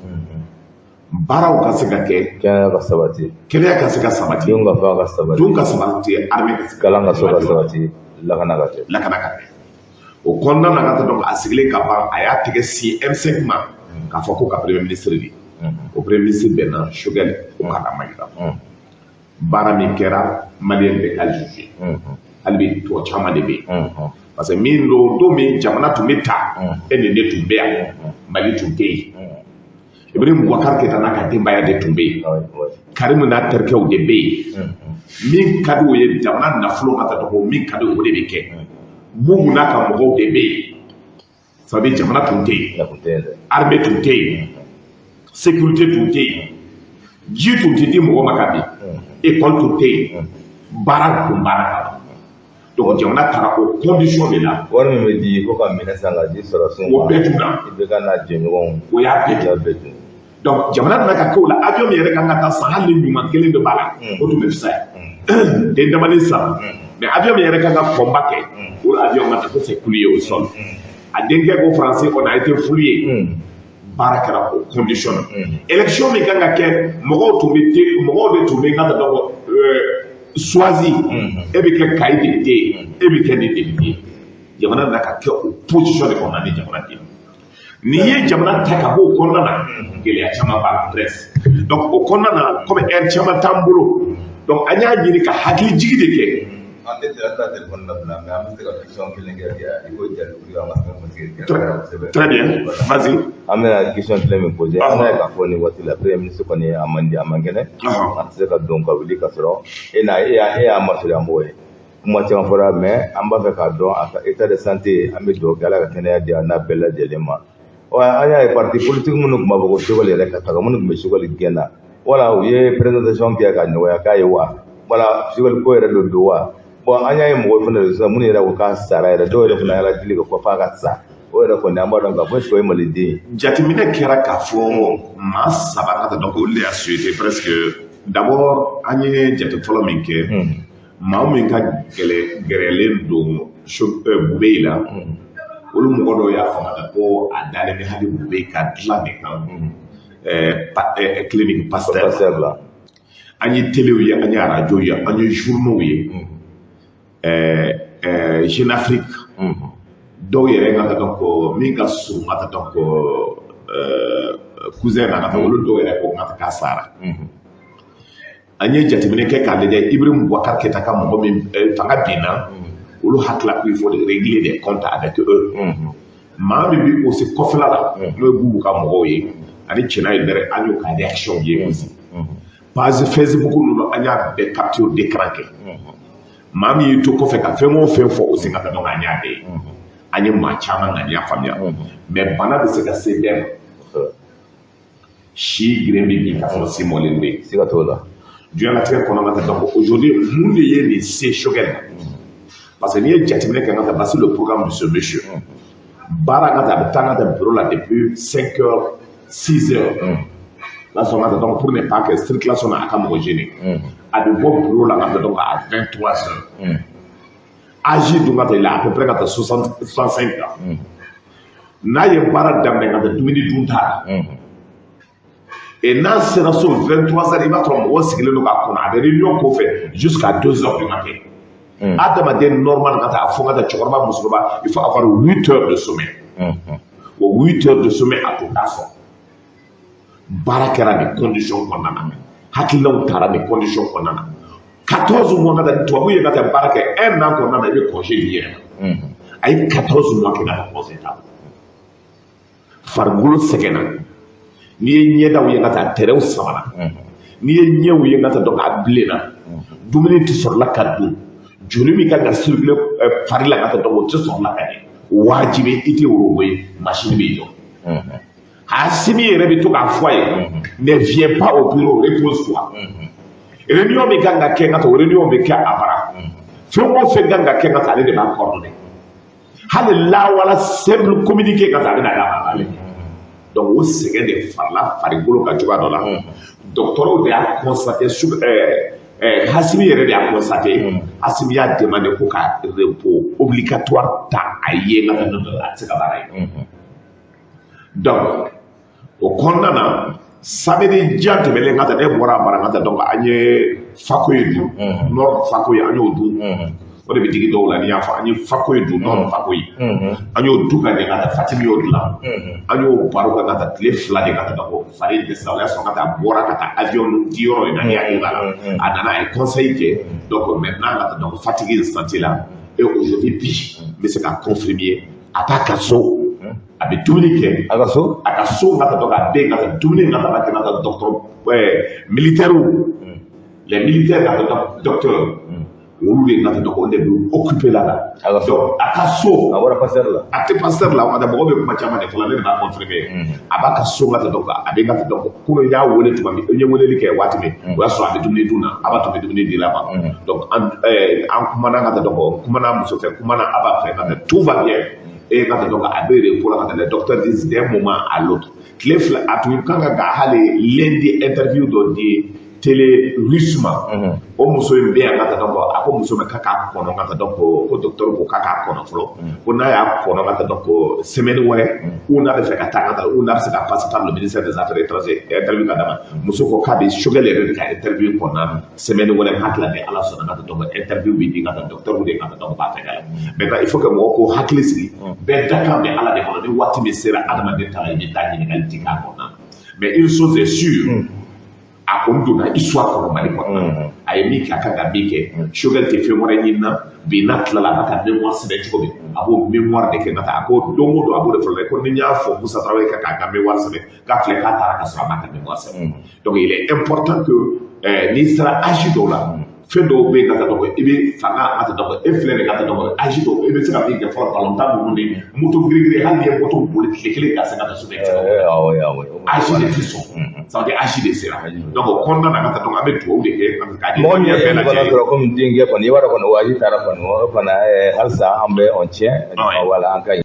baaraw ka se ka kɛ, Kɛnɛya ka sabati. Kɛnɛya ka se ka sabati. Dun ka fa ka sabati. Dun ka sabati, armée ka se ka Kalan ka so ka sabati, lakana ka kɛ. Lakana ka kɛ. O kɔnɔna na, ka taa donc a sigilen ka ban, a y'a tɛgɛ sin M5 ma k'a fɔ ko ka premier ministre di. O premier ministre bɛnna Choguel Kokalla Maïga. Baara min kɛra, maliyɛn bɛɛ ka juger. Hali bi tɔ caman de bɛ yen, parce que min don, don min jamana tun bɛ ta, e ni ne tun bɛ yan, Mali tun tɛ yen. Ibrahim Boubacar Keïta n'a ka denbaya de tun bɛ yen, Karimu n'a terikɛw de bɛ yen. Min ka di o ye, jamana nafolo ka taa dɔgɔ, min ka di o de bɛ kɛ. Mun n'a ka mɔgɔw de bɛ yen. Ça veut dire jamana tun tɛ yen, armée tun tɛ yen, sécurité tun tɛ yen, ji tun tɛ di mɔgɔ ma ka bin, école tun tɛ yen, baara tun baara ka ban. Donc jamana taara o condition de la. Wari min bɛ di ko ka minɛ san ka di sɔrɔsiw. O bɛɛ dunna. I bɛ ka n'a jɛɲɔgɔnw. O y'a bɛɛ dun. Bɛɛ dun. Donc jamana nana ka k'o la. Avion min yɛrɛ kan ka taa san, hali ni ɲuman kelen de b'a la, o tun bɛ fisaya den damani san. Mais avion min yɛrɛ kan ka combat kɛ, o avion ma ta ko c'est cloué au sol. A denkɛ ko français, on a été fouillé. Baara kɛra o condition na. Élection min kan ka kɛ, mɔgɔw tun bɛ te, mɔgɔw de tun bɛ n ka donc choisi. E bɛ kɛ Kayi député ye, e bɛ kɛ nin député ye. Jamana nana ka kɛ o position de kɔnɔna ni jamana den. N'i ye jamana ta ka bɔ o kɔnɔna na, gɛlɛya caman b'a la, presque. Donc o kɔnɔna na, komi heure caman t'an bolo, Donc an y'a ɲini ka hakili jigi de kɛ. An tɛ taa téléphone labila, mais an bɛ se ka question kelen kɛ i ko jaabi an ka fɛn kuntigi. Très bien, vas-y. An bɛna question kelen min poser, an b'a ye k'a fɔ nin waati la premier ministre kɔni a man di, a man kɛnɛ, a tɛ se ka don ka wuli ka sɔrɔ e n'a e y'a masurunya mɔgɔ ye. Kuma caman fɔra, mais an b'a fɛ k'a dɔn a ka état de santé. An bɛ dugawu kɛ Ala ka kɛnɛya di an n'a bɛɛ lajɛlen ma. An y'a ye parti politique minnu tun b'a fɔ ko Choguel yɛrɛ ka taga, minnu tun bɛ Choguel gɛn na, wala u ye présentation kɛ ka nɔgɔya k'a ye wa, wala Choguel ko yɛrɛ don wa. Bon, an y'a ye mɔgɔw fana de sisan minnu yɛrɛ ko k'a sara yɛrɛ, dɔw yɛrɛ fana y'a dili ka fɔ f'a ka sa. O yɛrɛ kɔni an b'a dɔn k'a fɔ o ye maliden ye. Jateminɛ kɛra k'a fɔ maa saba ka taa, donc olu de y'a souhaité presque. D'abord, an ye jate fɔlɔ min kɛ, maa min ka gɛlɛ gɛrɛlen don Boubèye la, olu mɔgɔ dɔw y'a faamuya ko a dalen bɛ hali Boubèye ka dilan de kan, clinique Pasteur la. An ye téléw ye, an ye radio ye, an ye journaux ye, Jeune Afrique dɔw yɛrɛ ka taa, donc min ka surun ka taa, donc cousin na ka taa, olu dɔw yɛrɛ ko ka taa k'a sara. An ye jateminɛ kɛ k'a lajɛ, Ibrahim Boubacar Keïta ka mɔgɔ min fanga binna, olu hakilila ko il faut régler des comptes avec eux. Maa min bɛ aussi kɔfɛla la, n'o ye Boubou ka mɔgɔw ye ani Cɛna ye bɛrɛ, an y'o ka réaction ye aussi. Page Facebook ninnu, an y'a bɛɛ capture d'écran kɛ. Maa min y'i to kɔfɛ ka fɛn o fɛn fɔ aussi ka taa, donc an y'a bɛɛ ye. An ye maa caman ŋaniya faamuya, mais bana bɛ se ka se bɛɛ ma. Si girin bɛ bin ka sɔrɔ si mɔlen bɛ yen. Siga t'o la. Diɲɛlatigɛ kɔnɔ ka taa, donc aujourd'hui mun de ye nin se Choguel la? Parce que n'i ye jateminɛ kɛ ka taa, voici le programme de ce monsieur. Baara ka taa, a bɛ taa ka taa bureau la depuis 5 heures, 6 heures la sɔn ka taa, donc pour ne pas que circulation na a ka mɔgɔ gêner. A bɛ bɔ bureau la ka taa, donc à 23 heures. Âge dun ka taa, il a à peu près ka taa 60, 65 ans. N'a ye baara daminɛ ka taa, dumuni dun t'a la. Et n'a sera so 23 heures, i b'a sɔrɔ mɔgɔw sigilen don k'a kɔnɔ, a bɛ réunion kɔfɛ jusqu'à 2 heures du matin. Adamaden normal ka taa a fɔ ka taa, cɛkɔrɔba, musokɔrɔba, il faut avoir 8 heures de sommeil. O 8 heures de sommeil, a t'o t'a sɔrɔ. Baara kɛra nin condition kɔnɔna na, hakilinaw taara nin condition kɔnɔna na. 14 mois ka taa, tubabu ye ka taa baara kɛ un an kɔnɔna na, i bɛ congé di yɛrɛ ma. A ye 14 mois kɛ ka taa congé t'a bolo. Farikolo sɛgɛnna. N'i ye ɲɛdaw ye ka taa, tɛrɛw samana. N'i ye ɲɛw ye ka taa, donc a bilenna. Dumuni tɛ sɔrɔla ka dun. Joli min kan ka circuler fari la ka taa, donc o tɛ sɔrɔla ka ɲɛ. Wajibi i tɛ robot ye, machine b'i jɔ. Assimi yɛrɛ bɛ to k'a fɔ a ye: ne viens pas au bureau, repose-toi. Réunion min kan ka kɛ ka taa, o réunion bɛ kɛ a bara. Fɛn o fɛn kan ka kɛ ka taa, ale de b'a coordonner. Hali lawala simple communiqué ka taa, a bɛ na d'a ma, a b'a lajɛ. Donc o sɛgɛn de farala farikolo kan cogoya dɔ la. Dɔgɔtɔrɔw de y'a constaté su Assimi yɛrɛ de y'a constaté. Assimi y'a demandé ko ka repos obligatoire ta a ye, nka a tɛ se ka baara ye. Donc o kɔnɔna na, samedi jan tɛmɛnen ka taa, ne bɔra a bara ka taa, donc an ye fakoye dun, nord fakoye, an y'o dun. O de bɛ digi dɔw la n'i y'a fɔ an ye fakoye dun, nord fakoye, an y'o dun ka ɲɛ ka taa. Fatimi y'o dilan, an y'o baro ka taa tile 2 de ka taa. Donc fari dɛsɛra, o y'a sɔrɔ ka taa a bɔra ka taa avion di yɔrɔ in na, n'i hakili b'a la, a nana, a ye conseil kɛ. Donc maintenant ka taa, donc fatigue in santé la. Et aujourd'hui bi, n bɛ se ka confirmer, a t'a ka so, a bɛ dumuni kɛ. A ka so. A ka so ka taa, donc a bɛ ka taa dumuni ka taa kɛ ka taa. Docteur militaire, les militaires ka taa, docteur olu de ka taa, donc olu de bɛ occupé la. A ka so. A ka so. A bɔra Pasteur la. A tɛ Pasteur la, ka taa. Mɔgɔ bɛ kuma caman de fɔ la, ne de b'a confirmer. A b'a ka so ka taa, donc a bɛ ka taa, donc kunun n y'a wele tuma min, n ye weleli kɛ waati min, o y'a sɔrɔ a bɛ dumuni dun na, a b'a tun bɛ dumuni di la ma. Donc an kumana ka taa, donc kumana muso fɛ, kumana a b'a fɛ ka taa, tout va bien. Et ka taa, donc a bɛ repos la ka taa. Les docteurs disent d'un moment à l'autre. Tile 2 a tun kan ka hali lundi interview dɔ di télé russe ma. O muso in bɛ yan ka taa, donc a ko muso ma k'a k'a kɔnɔ ka taa, donc ko docteur ko k'a k'a kɔnɔ fɔlɔ, ko n'a y'a kɔnɔ ka taa, donc semaine wɛrɛ ou n'a bɛ fɛ ka taa ka taa, ou n'a bɛ se ka passer par le ministère des Affaires étrangères, interview ka d'a ma. Muso ko k'a bɛ Choguel yɛrɛ de ka interview kɔnɔna semaine wɛrɛ. N hakili la, ni Ala sɔnna ka taa, donc interview bɛ di ka taa, docteur de ka taa, donc b'a fɛ ka la. Maintenant, il faut que mɔgɔw k'o hakili sigi, bɛɛ dakan bɛ Ala de kɔnɔ. Ni waati min sera adamaden ta la, i bɛ taa ɲininkali ti k'a kɔnɔna. Mais une chose est sûre, A kɔni donna histoire kɔnɔ Mali kɔnɔ. A ye min kɛ, a kan ka min kɛ. Choguel tɛ fɛn wɛrɛ ɲini na bi, n'a tilala, a b'a ka mémoire sɛbɛn cogo min, a b'o mémoire de kɛ ka taa. A ko don o don a b'o de fɔ ko ni n y'a fɔ Musa Tarawele ka k'a ka mémoire sɛbɛn, k'a filɛ k'a taara ka sɔrɔ a m'a ka mémoire sɛbɛn. Donc il est important que n'i sera âge dɔw la, fɛn dɔw bɛ yen ka taa dɔn, i bɛ fanga ka taa dɔn, e filɛ nin ka taa dɔn, âge dɔw i bɛ se ka min kɛ fɔlɔ, balontan ninnu ni moto girigiri, hali n'i ye moto boli tile kelen ka se ka taa so, âge de tɛ sɔn. Ça veut dire âge de sera. Donc o kɔnɔna na ka taa dɔn, an bɛ dugawu de kɛ k'a di Mɔgɔ min ye bɛɛ fɛn fana lajɛlen. sɔrɔ komi denkɛ kɔni, i b'a dɔn kɔni, o âge taara kɔni, o fana halisa an bɛ on tient, voilà, an ka ɲi.